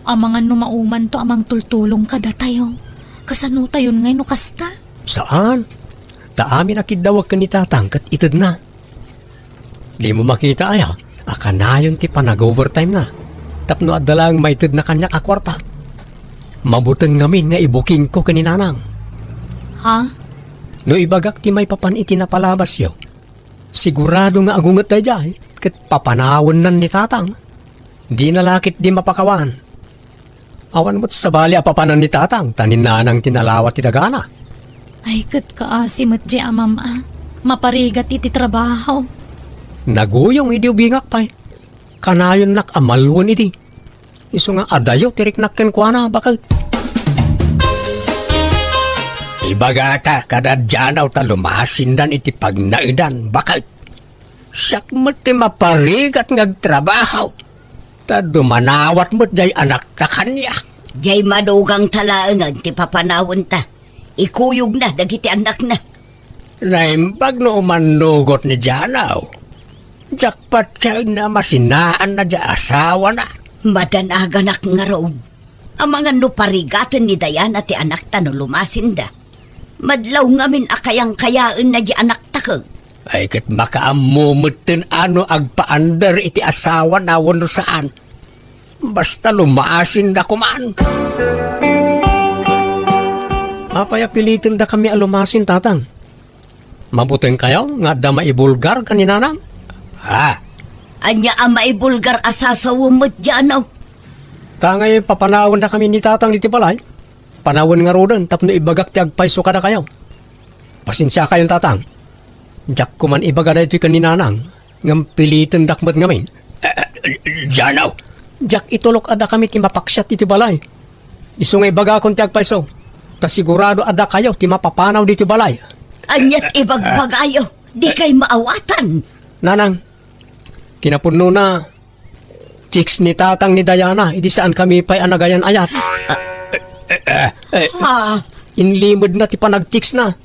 Amangan no maumanto a mangtultulong kadatayo. Kasanotayon ngay no kasta? Saan? Ta amin a kiddawek ken ni Tatang ket itedna. Dimo makita aya a kanayon ti panag-overtime na tapno adda laeng maitedna kaniak a kuarta? Mabuteng ngamin nga ibukingko ken ni Nanang. Ha? No ibagak ti maipapan iti napalabasyo, sigurado nga agunget daydiay ket papanawennan ni Tatang. Dina la ketdi mapakawan. Awan met sabali a papanan ni Tatang ta ni Nanang ti nalawa ti dagana. Ay, ket kaasi met diay amam a maparigat iti trabaho. Naguyong idi ubingak pay. Kanayonnak a malwen idi. Isu nga adayo ti riknak kenkuana, baket. Ibagata kada Janaw ta lumasindan iti pagnaedan, baket. Siak met ti maparigat nga agtrabaho. Ta dumanawat met diay anakta kaniak. Diay madugangta laengen ti papanawenta. Ikuyogna dagiti annakna. Naimbag no umannugot ni Janaw. Diak patienna a masinaanna diay asawana. Madanaganak ngarud. Amangan no parigaten ni Diana ti anakta no lumasinda. Madlaw ngamin a kayangkayaenna diay anakta ket. Ay, ket makaammo metten a no agpaandar iti asawana wenno saan. Basta lumasinda koman. Apay a pilitendakami a lumasin, Tatang? Mabuteng kayo nga adda maibulgar ken ni Nanang? Ha? Ania a maibulgar a sasawem met, Janaw? Ta ngay papanawendakami ni Tatang ditoy balay. Panawen ngaruden tapno ibagak ti agpayso kadakayo. Pasensiakayon, Tatang. Diak koman ibaga daytoy ken ni Nanang, ngem pilitendak met ngamin. Eh, eh, Janaw! Diak itulok a dakami ti mapaksiat ditoy balay. Isu nga ibagakon ti agpayso, ta sigurado a dakayo ti mapapanaw ditoy balay. Aniat ibagbagayo? Dikay maawatan. Nanang, kinapudnona, chicks ni Tatang ni Diana, idi saankami pay a nagayan-ayat. Eh, eh, eh. Ah. Inlimedna ti panagchicksna.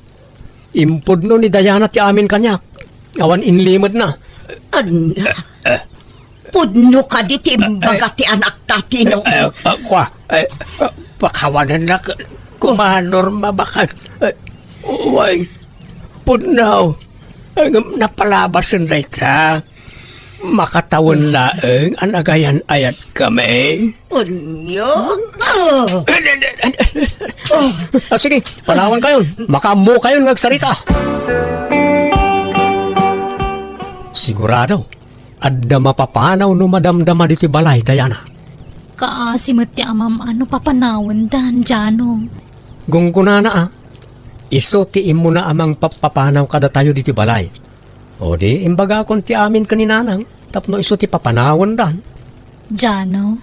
Impudno ni Diana ti amin kaniak. Awan inlimedna. Ania? Pudno kadi ti imbaga ti anakta, Tino? Eh, eh, kua, eh, eh, pakawanennak, koma, Norma, baket. Eh, way, pudno. Eh, ngem napalabasen dayta. Makatawen laeng a nagayan-ayatkami. Ania? Ah! Ah, sige, panawankayon. Makaammokayon nga agsarita. Sigurado, Adda mapapanaw no madamdama ditoy balay, Diana. Kaasi met ti amam a no papanawendan, Jano. Gunggonana a, isu ti immuna a mangpapapanaw kadatayo ditoy balay. O di, imbagakon ti amin ken ni Nanang tapno isu ti papanawendan. Jano.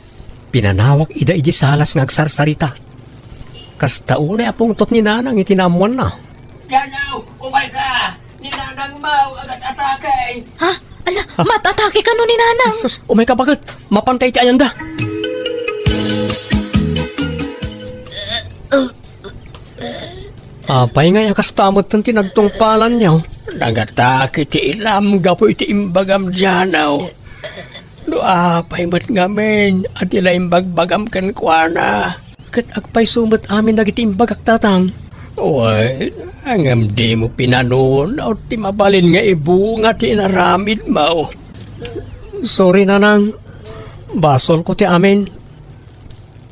Pinanawak ida iti salas nga agsarsarita. Kasta unay a pungtot ni Nanang iti naammoanna. Jano, umayka! Ni Nanang Mau agat-atake! Ha? Ala, ah, mat-atake kano ni Nanang? Sus, umayka baket! Mapantay iti ayanda! Apay ngay a kasta metten ti nagtungpalanyo? Nangatake ti inam gapu iti imbagam, Jano. No apay met ngamin a ti la imbagbagam kenkuana? Ket agpayso met amin dagiti imbagak, Tatang. Wen, ngem dimo pinanunaw ti mabalin nga ibunga ti inaramidmo. Sorry, Nanang. Basolko ti amin.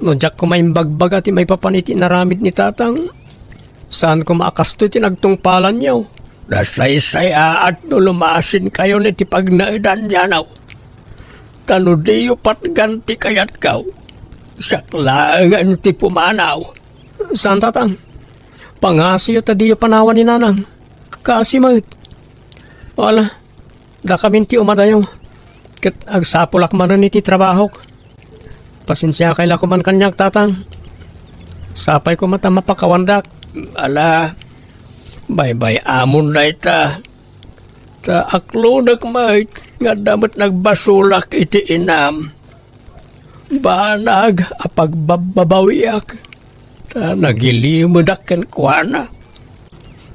No diak koma imbagbaga ti maipapan iti inaramid ni Tatang, saan koma a kastoy ti nagtungpalanyo. Nasaysayaat no lumasinkayon iti pagnaedan, Jano. Ta no diyo patgan ti kayatko, siak laengen ti pumanaw. Saan, Tatang. Pangasiyo ta diyo panawan ni Nanang. Kaasi met. Wala, dakamin ti umadayo. Ket agsapulak manen iti trabahok. Pasensiakay la koman kaniak, Tatang. Sapay koma ta mapakawandak. Ala, baybay-amon dayta. Ta aklonek met nga adda met nagbasolak iti inam. Banag a pagbabbabawiak, ta nagilimedak kenkuana.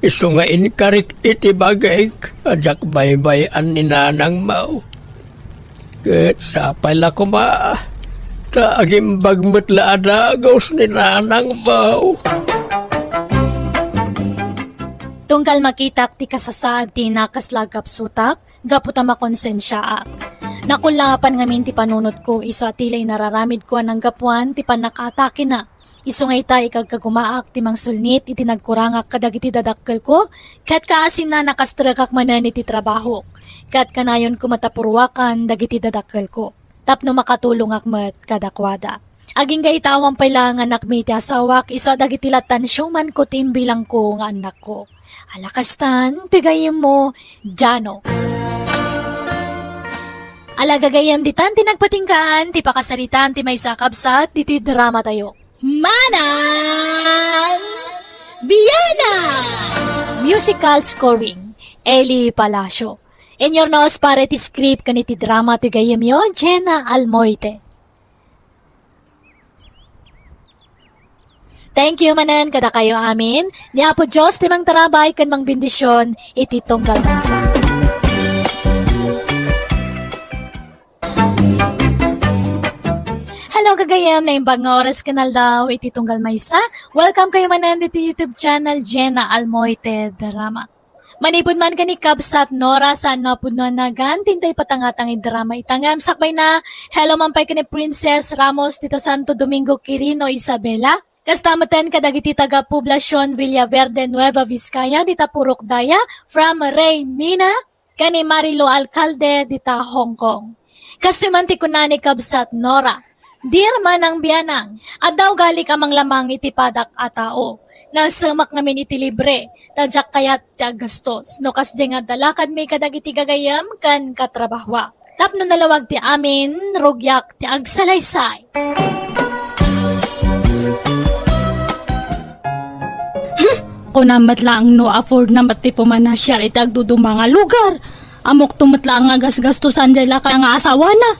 Isu nga inkarik iti bagik a diak baybay-an ni Nanang Mau. Ket sapay la koma, ta agimbag met la a dagus ni Nanang Mau. Tunggal makitak ti kasasaad ti nakasla a gapsutak, gapu ta makonsensiaak. Nakullaapan ngamin ti panunotko isu a ti la inararamidko a nanggapuan ti pannakaatakena. Isu nga ita, ikagkagumaak ti mangsulnit iti nagkurangak kadagiti dadakkelko, ket kaasinna, nakastrekak manen iti trabahok, ket kanayonko met a purruakan dagiti dadakkelko tapno makatulongak met kadakuada. Agingga ita, awan pay la nga nakmi ti asawak isu a dagiti lattan siumanko ti imbilangko nga annakko. Ala kastan, ti gayyemmo, Jano. Ala gagayyem, ditan ti nagpatinggaan ti pakasaritaan ti maysa a kabsat ditoy dramatayo. Manang Biana! Musical scoring, Eli Palacio. Inyurnos para iti script ken iti drama ti gayyemyo, Jenna Almoite. Thank you manen kadakayo amin. Ni Apo Dios ti mangtarabay ken mangbendision iti tunggal maysa. Hello, gagayem, naimbag nga oras ken aldaw iti tunggal maysa. Welcome kayo manen iti YouTube channel Jenna Almoite Drama. Manipud man ken ni kabsat Nora, saan a pudno a nagan ti intay patangatang iti drama ita ngem sakbayna, hello man pay ken ni Princess Ramos dita Santo Domingo, Quirino, Isabela. Kasta metten kadagiti taga Poblacion Villaverde, Nueva Vizcaya, dita Purok Daya, from Rey Mina, ken ni Marilo Alcalde dita Hong Kong. Kastoy man ti kuna ni kabsat Nora, "Dear Manang Bianang, adda ugalik a manglamang iti padak a tao. Nasemak ngamin iti libre, ta diak kayat ti aggastos. No kasdiay nga adda lakadmi kadagiti gagayem ken katrabahoak. Tapno nalawag ti amin, rugiak ti agsalaysay." Hmm, kunam met laeng no afford na met ti pumanasiar iti agduduma nga lugar. Ammokto met laeng nga gasgastosan diay laka nga asawana.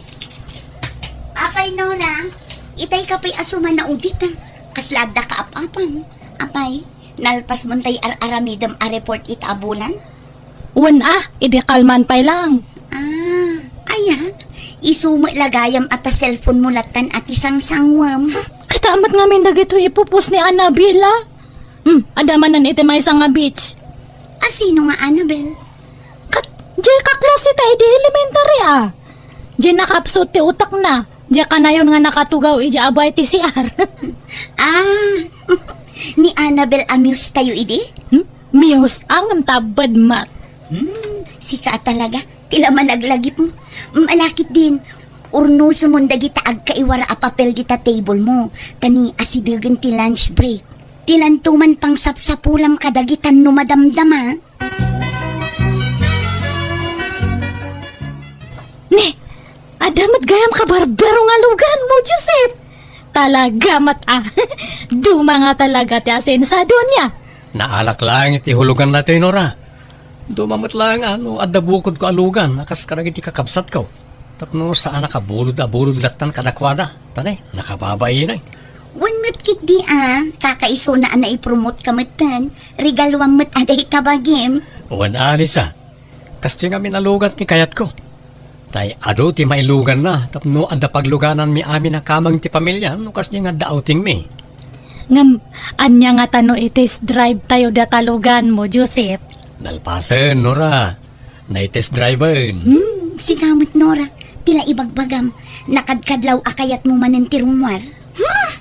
Apay, Nona, itay ka pay a sumanaw dita. Kasla adda kaap-apam. Apay, nalpas mo tay ar-aramidem a report ita a bulan? Wen a, idi kalman pay lang. Ah, aya, isu met la gayam a ta cellphone mo lattan a ti sangsangwem. Kitaem met ngamin dagitoy ipupos ni Annabel a. Hmm, adda manen iti maysa nga beach. A, sino nga Annabel? Kat, diay kaklase ta idi elementary a. Diay nakapsut ti utakna. Diay kanayon nga nakatugaw idi adu iti C R. Ah, ni Annabel a muse tayo idi? Hmm? Muse, ngem tabbed met. Hmm, sika a talaga. Ti la managlagip mo. Mm, ala ketdin, urnosem dagita agkaiwara a papel dita table mo, ta ni asidegen ti lunch break. Ti lanto man pangsapsapulam kadagitan no madamdama. Ne, adda met gayam kabarbaro nga lugan mo, Joseph. Talaga met a. Duma nga talaga ti asensado ania. Naalak laeng iti hulugan daytoy, Nora. Duma met laeng a no adda bukodko a lugan a kas kadagiti kakabsatko. Tapno saanak a bulod a bulod lattan kadakuada. Ta ne, nakababainay. Wen met ketdi a, kakaisuna a naipromote ka metten, regaluam met a dayta bagim. Wen, Alisa. Kastoy ngamin a lugan ti kayatko. Tay adu ti mailuganna tapno adda paglugananmi amin a kameng ti pamilya no kasdi nga adda outingmi. Ngem, ania ngata no i-test drive tayo data lugan mo, Joseph? Nalpasen, Nora. Nai-test driven. Hmm, sika met, Nora. Ti la ibagbagam, nakadkadlaw a kayatmo manen ti rummuar. Hmm?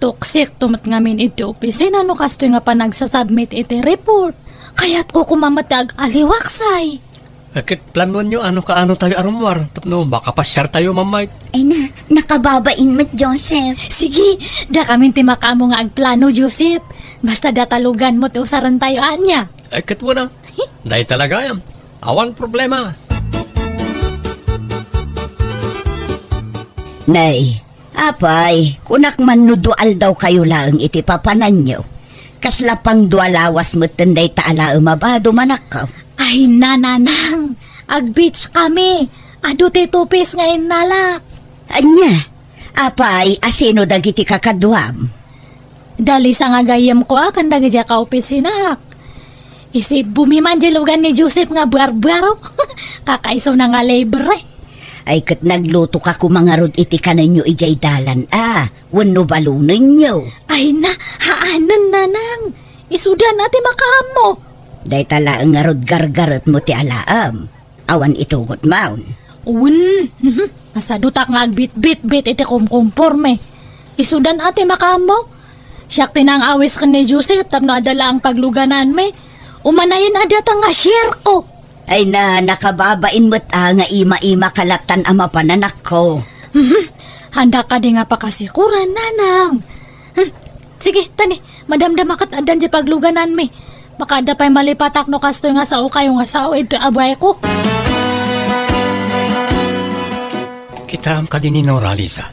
Tuksik to met ngamin iti opisina no kastoy nga panagsasubmit iti report. Kayatko koma met ti ag-aliwaksay. Ket planuenyo a no kaano tayo a rummuar tapno makapasiar tayo, Ma'am Mike. Ay na, nakababain met, Joseph. Sige, dakamin ti makaammo nga agplano, Joseph. Basta data lugan mo ti usaren tayo ania. Ay, ket wen a. Dayta la gayam. Awan problema. Nay, apay, kunak man no dua aldawkayo laeng iti papananyo. Kasla pangdua lawas metten dayta a laem a bado, manakkaw. Ay, nanang, ag-beach kami. Adu ti two piece nga innalak. Ania? Apay, asino dagiti kakaduam? Da Lisa nga gayyemko a ken dagidiay kaopisinak. Isibbomi man diay lugan ni Joseph nga barbaro. Kakaisuna nga libre. Ay, ket naglutoka koma ngarud iti kanenyo idiay dalan a, wenno balonenyo? Ay na, haanen, nanang. Isudan a ti makaammo. Dayta laeng ngarud gargaretmo ti alaem. Awan itugot maon. Wen, mhm. Masadutak nga agbitbitbit iti kumkumporme. Isudan a ti makaammo. Siak ti nang-awis ken ni Joseph tapno adda laeng paglugananmi. Umanayen a data nga share ko. Ay na, nakababain met a nga ima-ima ka lattan a mapan, anakko. Mhm. Handa kadi nga pakasikuran, nanang. Hmm. Sige, tani, madamdama ket addan diay paglugananmi. Makaadda pay malipatak no kastoy nga sao kayo nga sao iti abayko. Kitaem kadi ni Nora, Lisa.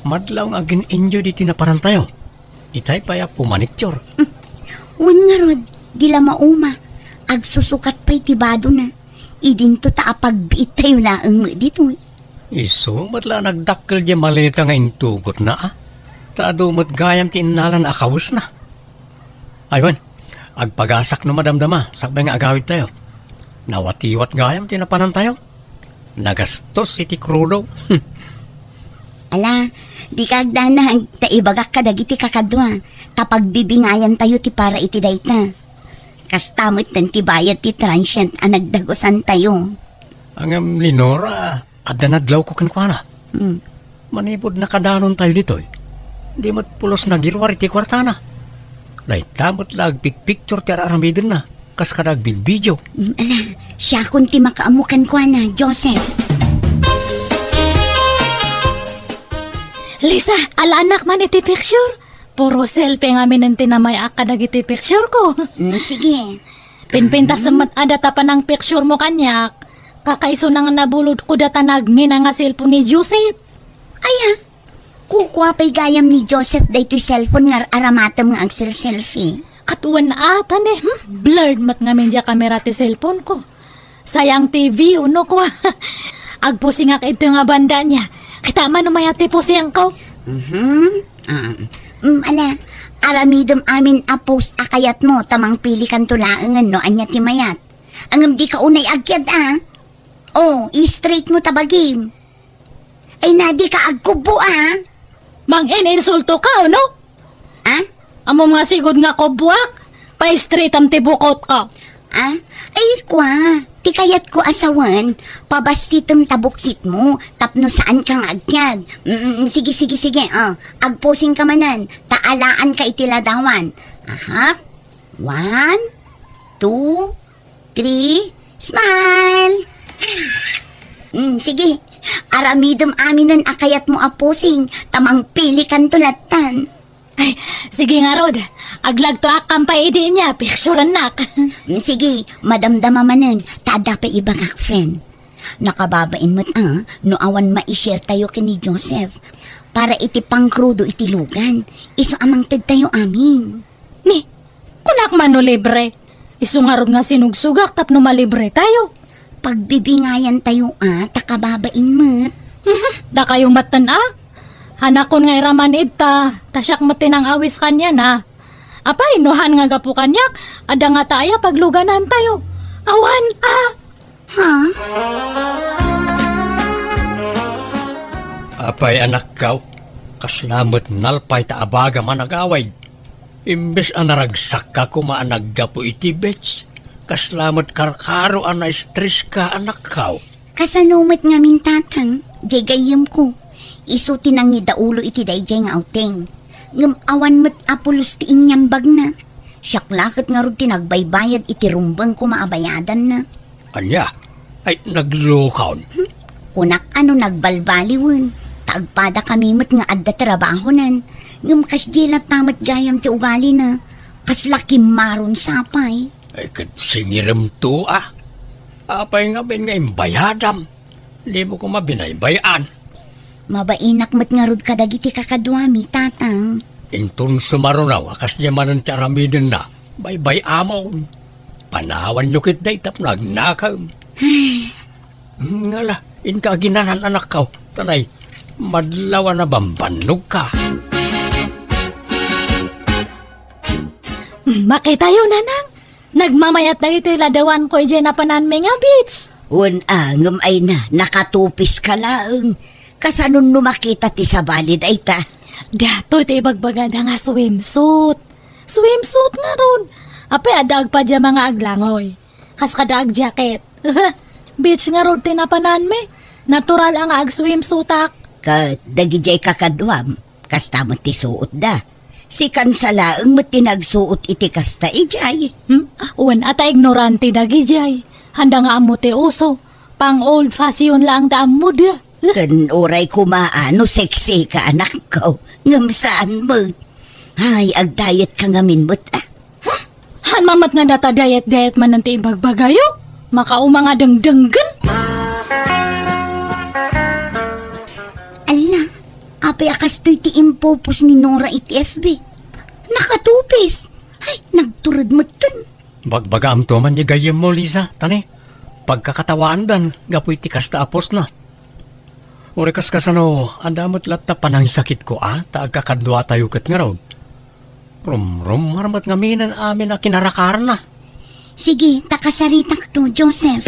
Madlaw nga agin-enjoy diti naparantayo. Itay pay a pumanicture. Wen ngarud, di la mauma. Agsusukat pay ti badona. Idinto ta apagbiittayo laeng met ditoy. Isu met la a nagdakkel diay maleta nga intugotna, a. Ta adu met gayam ti innalana a kawesna. Ay wen, agpagasak no madamdama, sakbay nga agawidtayo. Nawatiwat gayam ti napanantayo. Nagastos iti krudo. Ala, dika agdanag ta ibagak kadagiti kakadua, ta pagbibingayantayo ti para iti dayta. Kasta metten ti bayad ti transient a nagdagusantayo. Ngem, Lenora, adda nadlawko kenkuana. Hmm. Manipud nakadanontayo ditoy, di met pulos nagiruar iti kuartana. Dayta met la agpikpiktur ti ar-aramidenna, kas kada agbilbidio. Hmm, ala, siakon ti makaammo kenkuana, Joseph. Lisa, alaanak man iti picture. Puro selfie ngamin ti namay-ak kadagiti picture ko. Hmm, sige. Pinpintas met a data panangpicture mo kaniak. Kakaisuna nga nabulod ko data nagngina nga cellphone ni Joseph. Aya, kukua pay gayam ni Joseph daytoy cellphone nga ar-aramatem nga agselselfie. Ket wen a, tani, hmm? Blurred met ngamin diay kamera ti cellphone ko. Sayang ti view, no, kua. Agpusingak ito nga banda niya. Kita man umayat ti pusingko. Mhm. Ah, mm, ala, aramidem amin a post a kayatmo, ta mangpilikanto laengen no ania ti mayat. Ngem dika unay agkiad, a. Oh, i-straight mo ta bagim. Ay na, dika agkubbo, a. Mangin-insulto ka, no? A? Ammom nga sigud nga kubboak, pa-straightam ti bukot ko. A? Ay, kua, ti kayatko a sawen, pabassitem ta buksitmo, tapno saanka nga agkiad. Mm, mm, sige, sige, sige, a. Agposingka manen, ta alaanka iti ladawan. Aha. One, two, three, smile! Mm, sige. Aramidem aminen a kayatmo a pusing, ta mangpilikanto lattan. Ay, sige ngarud. Aglagtoak pay idi ania, piksurennak. Mm, sige, madamdama manen, ta adda pay ibagak, friend. Nakababain met a, no awan mai-share tayo ken ni Joseph. Para iti pangkrudo iti lugan, isu a mangted tayo amin. Ni, kunak man no libre. Isu ngarud nga sinugsugak tapno malibre tayo. Pagbibingayan tayo a, ta kababain met. Mhm, dakayo metten a. Hanakon nga iraman ita, ta siak met ti nang-awis kaniana. Apay, no han nga gapu kaniak, adda ngata aya pagluganan tayo. Awan a. Ha? Apay, anakkaw, kasla met nalpay ta abagam a nagawid. Imbes a naragsakka koma a naggapu iti beach, kasla met karkaro a na-stress ka, anakkaw. Kasano met ngamin, tatang, diay gayyemko? Isu ti nangidaulo iti daydiay nga outing. Ngem awan met a pulos ti inyambagna. Siak la ket ngarud ti nagbaybayad iti rumbeng koma a bayadanna. Ania? Ay, naglukon. Hmm? Kunak a no nagbalbaliwen, ta agpadakami met nga adda trabahonan. Ngem kasdiay latta met gayam ti ugalina. Kasla kimmaron sapay. Ay, ket singiremto a. Apay ngamin nga imbayadam? Dimo koma binaybay-an. Mabainak met ngarud kadagiti kakaduami, tatang. Inton sumaruno a kasdiay manen ti aramidenna, baybay-amon. Panawanyo ketdi tapno agnakam. Ngala, inka aginanan, anakkaw. Tanay, madlaw a nabambannogka. Makitayo, nanang. Nagmamayat dagitoy ladawanko idiay napananmi nga beach. Wen a, ngem ayna, nakatupiska laeng. Kasanon no makita ti sabali dayta? Datoy ti ibagbagada nga swimsuit. Swimsuit ngarud. Apay, adda agpajama nga aglangoy. Kas kada agjacket. Beach ngarud ti napananmi. Natural a nga agswimsuitak. Ket dagidiay kakaduam, kasta met ti suotda. Si Kansa laeng met ti nagsuot iti kasta idiay. Hmm? Wen a ta ignorante dagidiay. Handa nga ammo ti uso. Pang old fashion laeng ti ammoda. Ken uray koma a no sexy ka, anakko, ngem saan met. Ay, agdiet ka ngamin met, a. Huh? Han mamet nga data diet-diet manen ti ibagbagayo? Makauma nga dengdenggen. Ala, apay a kastoy ti impopos ni Nora iti F B? Nakatupis. Ay, nagtured metten. Bagbagaamto man ti gayyemmo, Liza, tani. Pagkakatawaandan gapu iti kasta a postna. Uray kas kasano, adda met latta panangsakitko a, ta agkakaduatayo ket ngarud. Rumrumar met ngaminen amin a kinarakarna. Sige, ta kasaritakto, Joseph.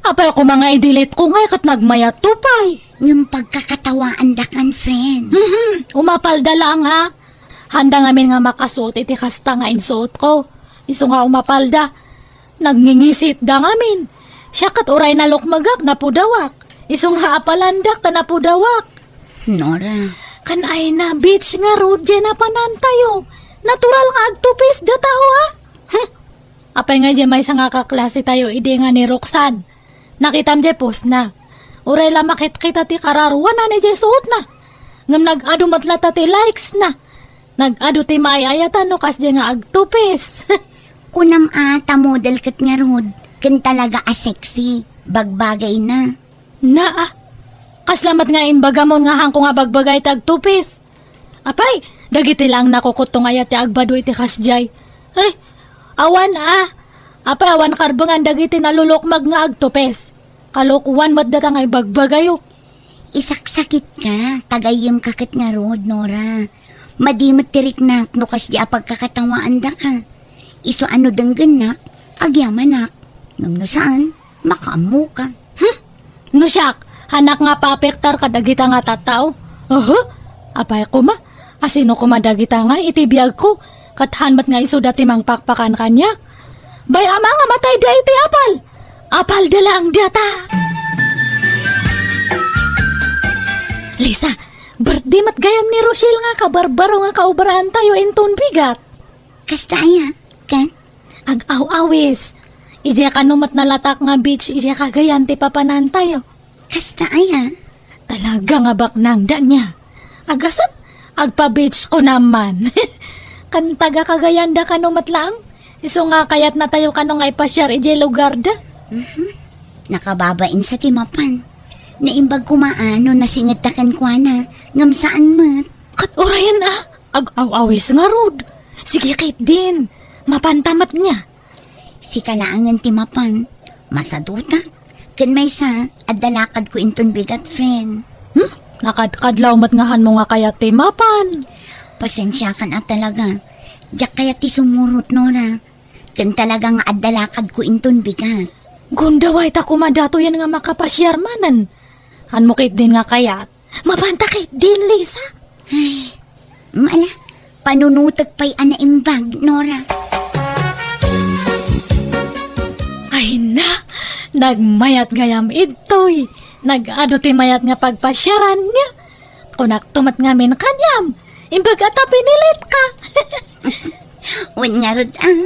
Apay koma nga i-delete ko ngay ket nagmayatto pay. Ngem pagkakatawaandakan, friend. Mhm, umapalda laeng a. Handa ngamin nga makasuot iti kasta nga insuotko. Isu nga umapalda. Nagngingisitda ngamin. Siak ket uray nalukmegak, napudawak. Isu nga apalandak ta napudawak. Nora. Kan ayna, beach ngarud diay napanantayo. Natural nga agtupis datayo a. Huh. Apay nga diay maysa nga kaklasetayo idi nga ni Roxanne. Nakitam diay postna. Uray la makitkita ti kararuanan idiay suotna. Ngem nag-adu met latta ti likesna. Nag-adu ti maay-ayatan no kasdiay nga agtupis. Kunam a ta model ket ngarud, ken talaga a sexy, bagbagayna. Naa, kasla met nga imbagamon nga hanko nga bagbagay ti agtupis. Apay, dagiti laeng nakukutto nga aya ti agbado iti kasdiay. Ay, awan a. Apay, awan karbengan dagiti nalulukmag nga agtupis. Kalokoan met data nga ibagbagayo. Isaksakitka, ta gayyemka ket ngarud, Nora. Madi met ti riknak no kasdiay a pagkakatawaandaka. Isu a no denggennak, agyamanak. Ngem no saan, makaammoka. Hmm? No siak, hanak nga paapektar kadagita nga tattao? Oho? Apay koma, asino koma dagita nga iti biagko, ket han met nga isuda ti mangpakpakan kaniak? Bay-am a nga matayda iti apal. Apalda laeng data. Lisa, birthday met gayam ni Rochelle nga kabarbaro nga kaobraantayo inton bigat. Kasta aya, ken? Ag-aw-awis. Idiay kano met nalatak nga beach, idiay Cagayan ti papanantayo. Kasta aya? Talaga nga baknang da niya. Agasem, agpa-beach ko naman. Kan taga Cagayan da kano met laeng. Isu nga kayatnatayo kano nga ipasiar idiay lugar da. Mhm. Nakababain sa ti mapan. Naimbag koma a no nasingedta kenkuana, ngem saan met. Ket urayen a, ag-aw-awis ngarud. Sige ketdin, mapanta met niya. Sika laengen ti mapan, masadutak. Ken maysa, adda lakadko inton bigat, friend. Hmm? Nakadkadlaw met nga hanmo nga kayat ti mapan. Pasensiakan a talaga. Diak kayat ti sumurot, Nora. Ken talaga nga adda lakadko inton bigat. Gundaway ta koma datoyen nga makapasiar manen. Hanmo ketdin nga kayat. Mapanta ketdin, Lisa. Ay, mala, panunutek pay a naimbag, Nora. Ay na, nagmayat gayam idtoy. Nag-adu ti mayat nga pagpasiaran niya. Kunakto met ngamin kaniam, imbag a ta pinilitka. Wen ngarud, ah.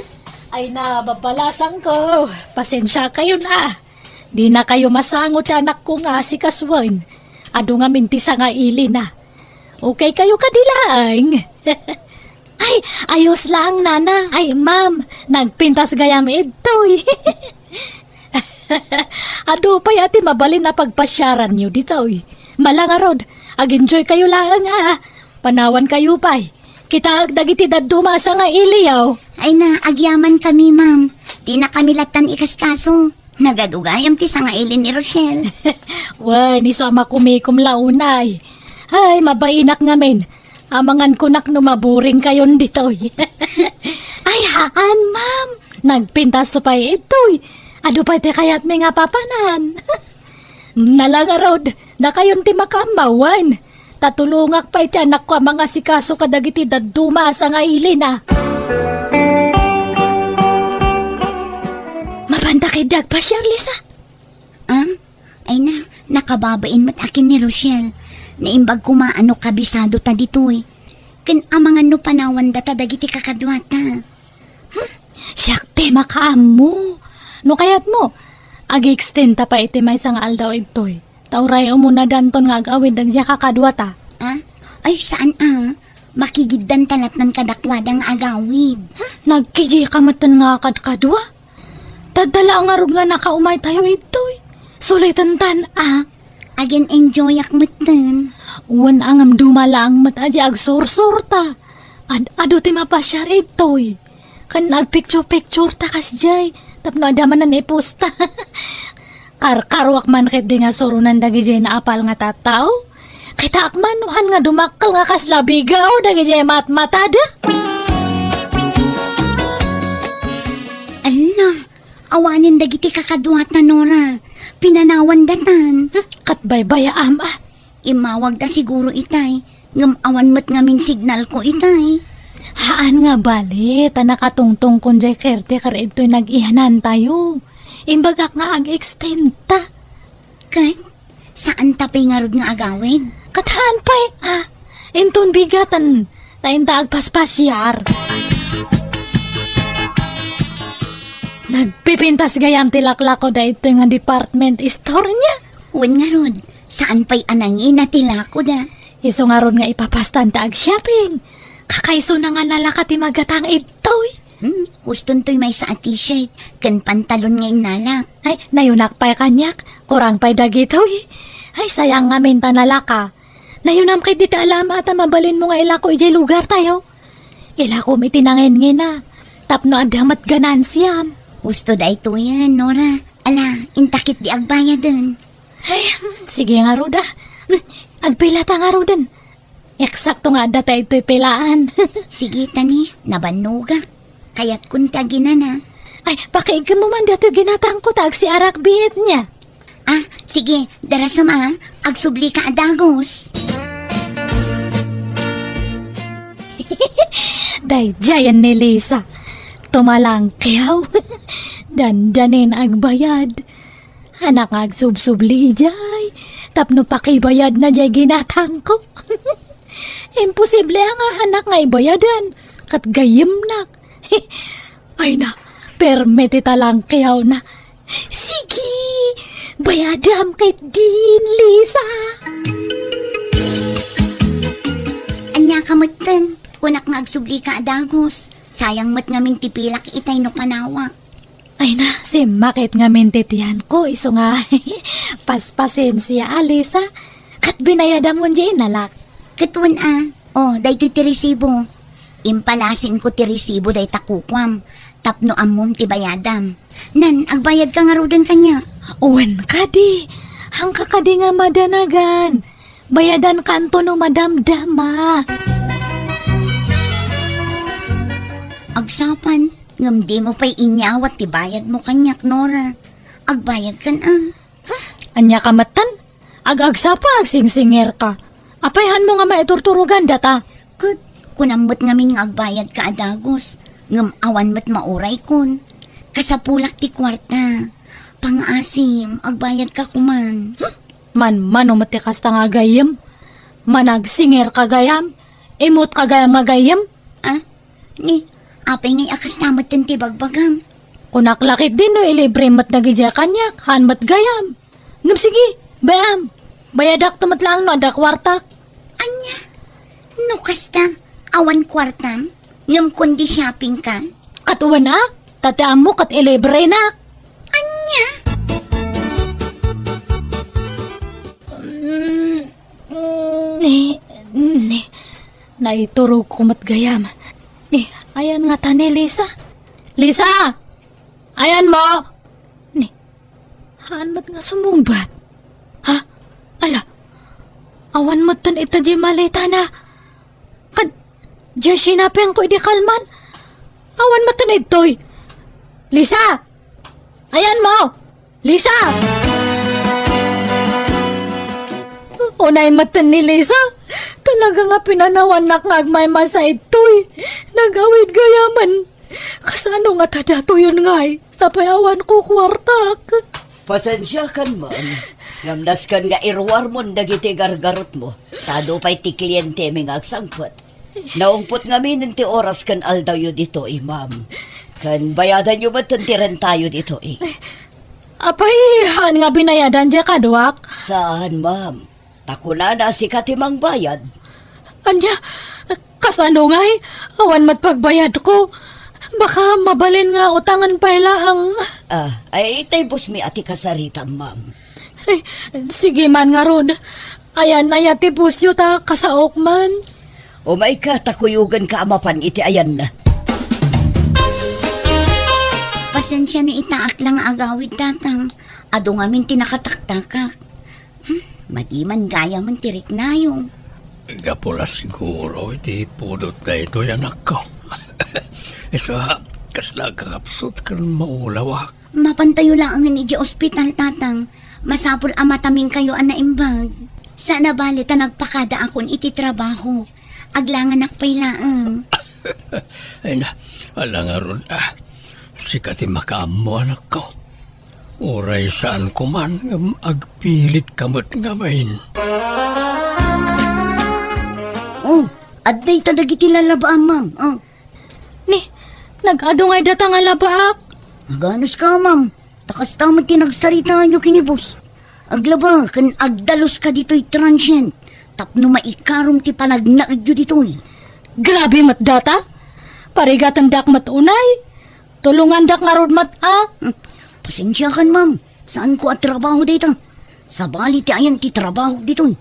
Ay na, babalasangko. Pasensiakayon, ah. Dinakayo masango ti anakko nga asikasuen. Adu ngamin ti sangailina. Okay kayo kadi laeng? Ay, ayos lang, nana. Ay, ma'am, nagpintas gayam idtoy. Adu pay a ti mabalin a pagpasiaranyo ditoy. Mala ngarud, ag-enjoy kayo laeng, ah. Panawan kayo pay. Kitaek dagiti dadduma a sangailiyo. Ay na, agyaman kami, ma'am. Dina kami lattan ikaskaso. Nagadu gayam ti sangaili ni Rochelle. Wen, isu a makumikom la unay. Ay, mabainak ngamin. Amangan kunak no maburing kayon ditoy. Ay, haan, ma'am. Nagpintas to pay itoy. Adu pay ti kayatmi nga papanan. Nala ngarud, dakayon ti makaammawan. Ta tulongak pay ti anakko a mangasikaso kadagiti dadduma a sangailina. Mapanta ketdi agpasiar, Lisa? Ah? Ay na, nakababain met a ken ni Rochelle. Naimbag koma a no kabisado ta ditoy. Ken amangan no panawan data dagiti kakaduata. Hmm, siak ti makaammo. No kayatmo, ag-extend ta pay iti maysa nga aldaw idtoy. Ta uray umuna danton nga ag-awid dagiti kakaduata. Ah? Ay, saan a? Makigiddan ta lattan kadakuada nga agawid. Hmm, nagkijika metten nga kadkadua? Tadda la ngarud nga nakaumay tayo idtoy. Sulitan tan, ah. Agin-enjoyak metten. Wen a ngem duma laeng met a di agsursurta. Ad-adu ti mapasiar idtoy. Ken agpicture-picture ta kasdiay. Tapno adda manen iposta. Karkaruak man ketdi nga suronen dagidiay naapal nga tattao. Kitaak man no han nga dumakkel nga kasla bigao dagidiay matmatada. Alla, awanen dagiti kakaduata, Nora. Pinanawan datan. Hmm, ket baybayaam, ah. Immawagda siguro itay, ngem awan met ngamin signalko itay. Haan nga bali, ta nakatungtong kon jay caretaker idtoy nag-ihanantayo. Imbagak nga ag-extend ta. Ket, saan ta pay ngarud nga agawid? Ket haan pay, ah, inton bigaten, ta inta agpaspasiar. Nagpipintas gayam ti laklako daytoy nga department store niya. Wen ngarud, saan pay a nangina ti lakoda? Isu ngarud nga ipapastan ta ag-shopping. Kakaisuna nga nalaka ti magatang idtoy. Hmm, huston toy maysa a t-shirt ken pantalon nga innalak. Ay, nayunak pay kaniak. Kurang pay dagitoy. Ay, sayang ngamin ta nalaka. Nayunam ketdi ti alama ta mabalinmo nga ilako idiay lugartayo. Ilakom iti nangingina. Tapno adda met ganansiam. Husto daytoyen, Nora. Ala, inta ketdi agbayaden. Ay, hmm, sige ngarud, ah. Hmm, agpila ta ngaruden. Eksakto nga adda ta idtoy pilaan. Sige, tani, nabannogak. Kayatkon ti aginana. Ay, pakiiggemmo man datoy ginatangko ta agsiarak biit niya. Ah, sige, darasam a, agsublika a dagus. Daydiayen ni Lisa. Tumalangkew. Dandanin agbayad. Hanak nga agsubsubli idiay, tapno pakibayadna diay ginatangko. Imposible a nga hanak nga ibayadan, ket gayyemnak. Ay na, Permi ti talangkiawna. Sige, bayadam ketdin, Lisa. Ania ka metten? Kunak nga agsublika a dagus. Sayang met ngamin ti pilak itay no panawak. Ay na, simmakit ngamin ti tiyanko, isu nga paspasensia, a, Lisa. Ket binayadam wen diay inalak? Ket wen a. O, daytoy ti resibo. Impalasinko ti resibo dayta kukuam tapno ammom ti bayadam. Nan, agbayadka ngaruden kaniak? Wen kadi. Haanka kadi nga madanagan. Bayadankanto no madamdama. Agsapa, ngem dimo pay inyawat ti bayadmo kaniak, Nora. Agbayadkan a. Ania ka metten? Ag-agsapa, agsingsingerka. Apay haanmo nga maiturturogan data? Ket kunam met ngamin nga agbayadka a dagus, ngem awan met mauraykon. Kasapulak ti kuarta. Pangaasim, agbayadka koman. Hmm? Manmano met ti kasta nga agayyem? Managsingerka gayam? Imutka gayam nga agayyem? A? Ni, apay ngay a kasta metten ti bagbagam? Kunak la ketdi no ilibre met dagidiay kaniak, haan met gayam. Ngem sige, bay-am. Bayadakto met laeng no adda kuartak. Ania? No kasta, awan kuartam? Ngem kundi shoppingka? Ket wen a, ta ti ammo ket ilibrenak. Ania? Mm, mm, ni, ni, naiturogko met gayam. Ni, ayan ngata ni Lisa. Lisa! Ayanmo? Ni, haan met nga sumungbat. Ha? Ala, awan metten ita diay maletana. Ken, diay sinapingko idi kalman. Awan metten idtoy. Lisa! Ayanmo! Lisa! Unay metten ni Lisa. Talaga nga pinanawannak nga agmaymasa idtoy. Nagawid gayamen. Kasano ngata datoyen ngay? Sapay awan ko kuartak. Pasensiakan man. Ngem nasken nga iruarmon dagiti gargarotmo. Ta adu pay ti klientemi nga agsangpet. Naungpot ngaminen ti oras ken aldawyo ditoy, ma'am. Ken bayadanyo metten ti rentayo ditoy. Apay, haan nga binayadan diay kaduak? Saan, ma'am. Ta kunana, sika ti mangbayad. Ania? Kasano ngay? Awan met pagbayadko. Baka mabalin nga utangen pay laeng. Ah, ay, itay bossmi a ti kasaritam, ma'am. Ay, sige man ngarud. Ayan aya ti bossyo ta kasaok man. Umayka ta kuyogenka a mapan iti ayanna. Pasensia no itaak la nga agawid, Tatang. Adu ngamin ti nakataktakak. Hmm, madi man gayamen ti riknayo. Gapu la siguro iti pudot daytoy, anakko. Isu a, kasla agkakapsut ken maulawak. Mapantayo laengen idiay ospital, Tatang. Masapul a matamingkayo a naimbag. Saan a bale ta nagpakadaakon iti trabaho. Aglanganak pay laeng. Ay na, ala ngarud a. Sika ti makaammo, anakko. Uray saanko man, ngem agpilitka met ngamin. Oh, adda ita dagiti lalabaam, ma'am. Oh. Ni, nag-adu ngay data nga labaak? Aganuska, ma'am. Ta kasta met ti nagsaritaanyo ken ni boss. Aglaba ken agdaluska ditoy transient tapno maikarom ti panagnaedyo ditoy. Grabe met data! Parigatendak met unay. Tulongandak ngarud met a. Hmm. Pasensiakan, ma'am. Saanko a trabaho dayta. Sabali ti ayan ti trabaho ditoy.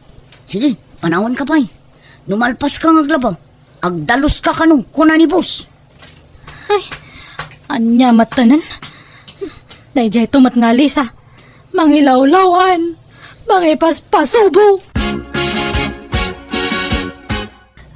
Sige, panawanka pay. No malpaska nga aglaba, agdaluska kano, kuna ni boss. Ay, ania met tanan? Daydiay to met nga Lisa. Mangilawlaw-an. Mangipaspasubo.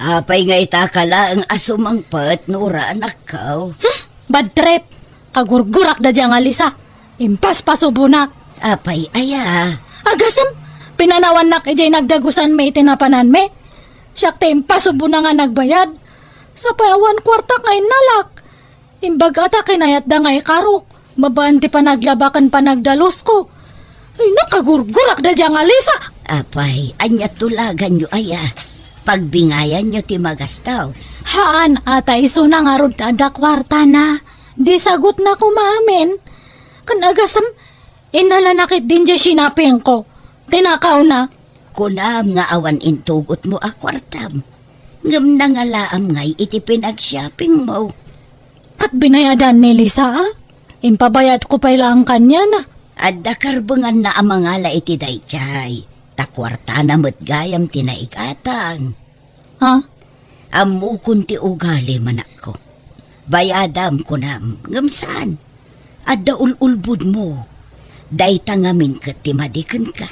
Apay nga ita ka laeng a sumangpet, Nora, anakko? Hmm, bad trip. Kagurgurak da dia nga Lisa. Impaspasubonak. Apay aya? Agasem, pinanawannak idiay nagdagusanmi iti napananmi. Siak ti impasubona nga nagbayad. Sapay awan kuartak nga innalak. Imbag ata kinayatda nga ikarok, babaen ti panaglaba ken panagdalusko. Ay, nakagurgurak da dia nga Lisa. Apay, ania tulaganyo aya? Pagbingayanyo ti magastos. Haan, ata isuna ngarud ti adda kuartana. Di sagutna koma amin. Ken agasem, innalanak iti diay sinapingko. Tinakawna. Kunam nga awan intugotmo a kuartam. Ngem nangalaam ngay iti pinagshoppingmo. Ket binayadan ni Lisa, a? Impabayadko pay laeng kaniana. Adda karbenganna a mangala iti daydiay, ta kuartana met gayam ti naigatang. Ha? Ammokon ti ugalim, anakko. Bayadam, kunam, ngem saan. Adda ul-ulbodmo. Dayta ngamin ket ti madi kenka.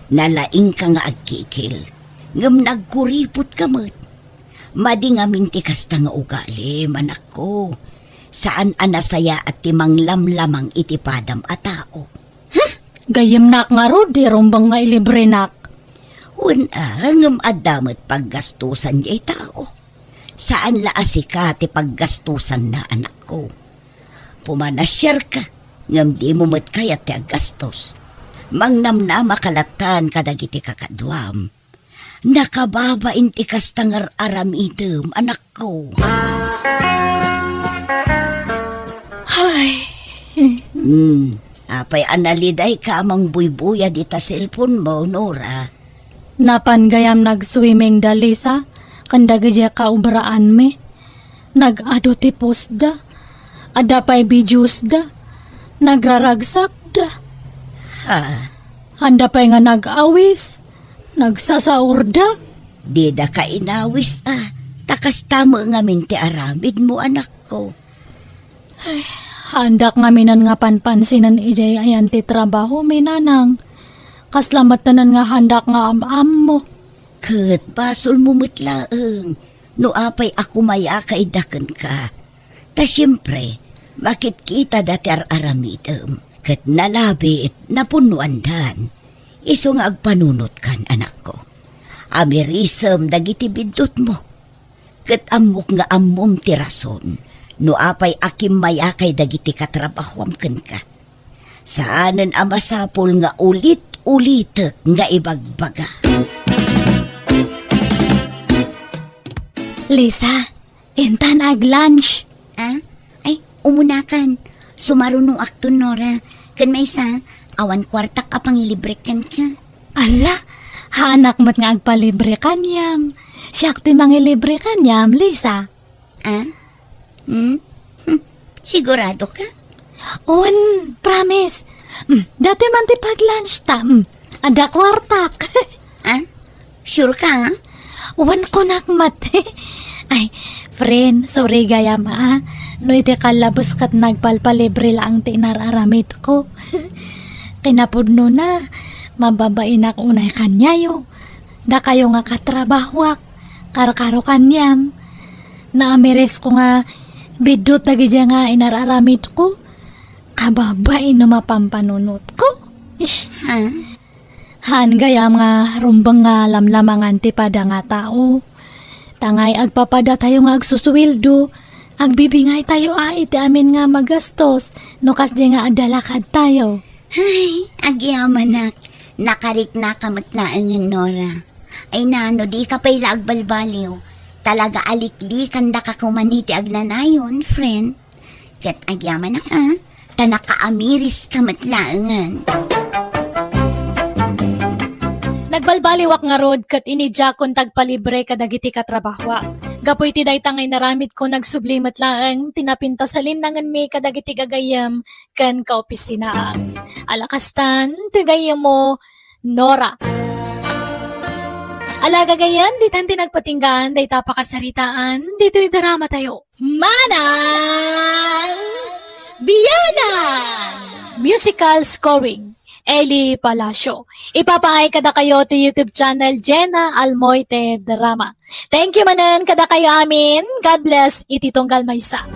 Nalaingka nga agkikil, ngem nagkuripotka met. Madi ngamin ti kasta nga ugalim, anakko. Saan a nasayaat ti manglamlamang iti padam a tao. Hmm, gayyemnak ngarud, di rumbeng nga ilibrenak. Wen a, ngem adda met paggastusan diay tao. Saan la a sika ti paggastusanna, anakko. Pumanasiarka, ngem dimo met kayat ti aggastos. Mangnamnamaka lattan kadagiti kakaduam. Nakababain ti kasta nga ar-aramidem, anakko. Ay. Hmm, apay a nalidayka a mangbuybuya dita cellphone mo, Nora? Napan gayam nag-swimming da Lisa, ken dagidiay kaobraanmi. Nag-adu ti postda. Adda pay videosda. Nagraragsakda. Ha? Anda pay nga nag-awis. Nagsasaurda. Didaka inawis a, ta kasta met ngamin ti aramidmo, anakko. Ay, haandak ngaminen nga panpansinen idiay ayan ti trabahomi, nanang. Kasla metten nga haandak nga am-ammo. Ket basolmo met laeng no apay a kumayaka ida kenka. Ta siempre, makitkitada ti ar-aramidem, ket nalabit, napunnoandan. Isu nga agpanunotkan, anakko. Amirisem dagiti biddutmo. Ket ammok nga ammom ti rason no apay a kimmayakay dagiti katrabahoam kenka. Saanen a masapul nga ulit-ulitek nga ibagbaga. Lisa, intan ag-lunch. Ah? Ay, umunakan. Sumarunoakton, Nora. Ken maysa, awan kuartak a pangilibre kenka. Ala, haanak met nga agpalibre kaniam. Siak ti mangilibre kaniam, Lisa. Ah? Hmm? Hmm. Sigurado ka? Wen, promise. Hmm, datoy man ti pag-lunch ta. Hmm, adda kuartak. Ah? Sure ka, ah? Wen, kunak met. Ay, friend, sorry gayam, ah. No iti kallabes ket nagpalpalibre laeng ti inar-aramidko. Kinapudnona, mababainak unay kaniayo. Dakayo nga katrabahoak, karkaro kaniam. Naamirisko nga biddut dagidiay nga inar-aramidko. Kababain no mapampanunotko. Ish. Ha? Haan gayam nga rumbeng nga lamlamangan ti pada nga tao. Tangay agpapadatayo nga agsusueldo, agbibingaytayo a iti amin nga magastos no kasdiay nga adda lakadtayo. Ay, agyamanak, nakariknaka met laengen, Nora. Ay na, no dika pay la agbalbaliw, talaga a liklikandaka koman iti agnanayon, friend. Ket agyamanak a, ta nakaamiriska met laengen. Nagbalbaliwak ngarud ket inidiakon ti agpalibre kadagiti katrabahoak. Gapu iti dayta nga inaramidko, nagsubli met laeng ti napintasalinnangenmi kadagiti gagayyem ken kaopisinaak. Ala kastan, ti gayyemmo, Nora. Ala gagayyem, ditan ti nagpatinggaan dayta a pakasaritaan ditoy dramatayo. Manang Biyanan! Musical scoring, Eli Palacio. Ipapaay kadakayo ti YouTube channel Jenna Almoite Drama. Thank you manen kadakayo amin. God bless iti tunggal maysa.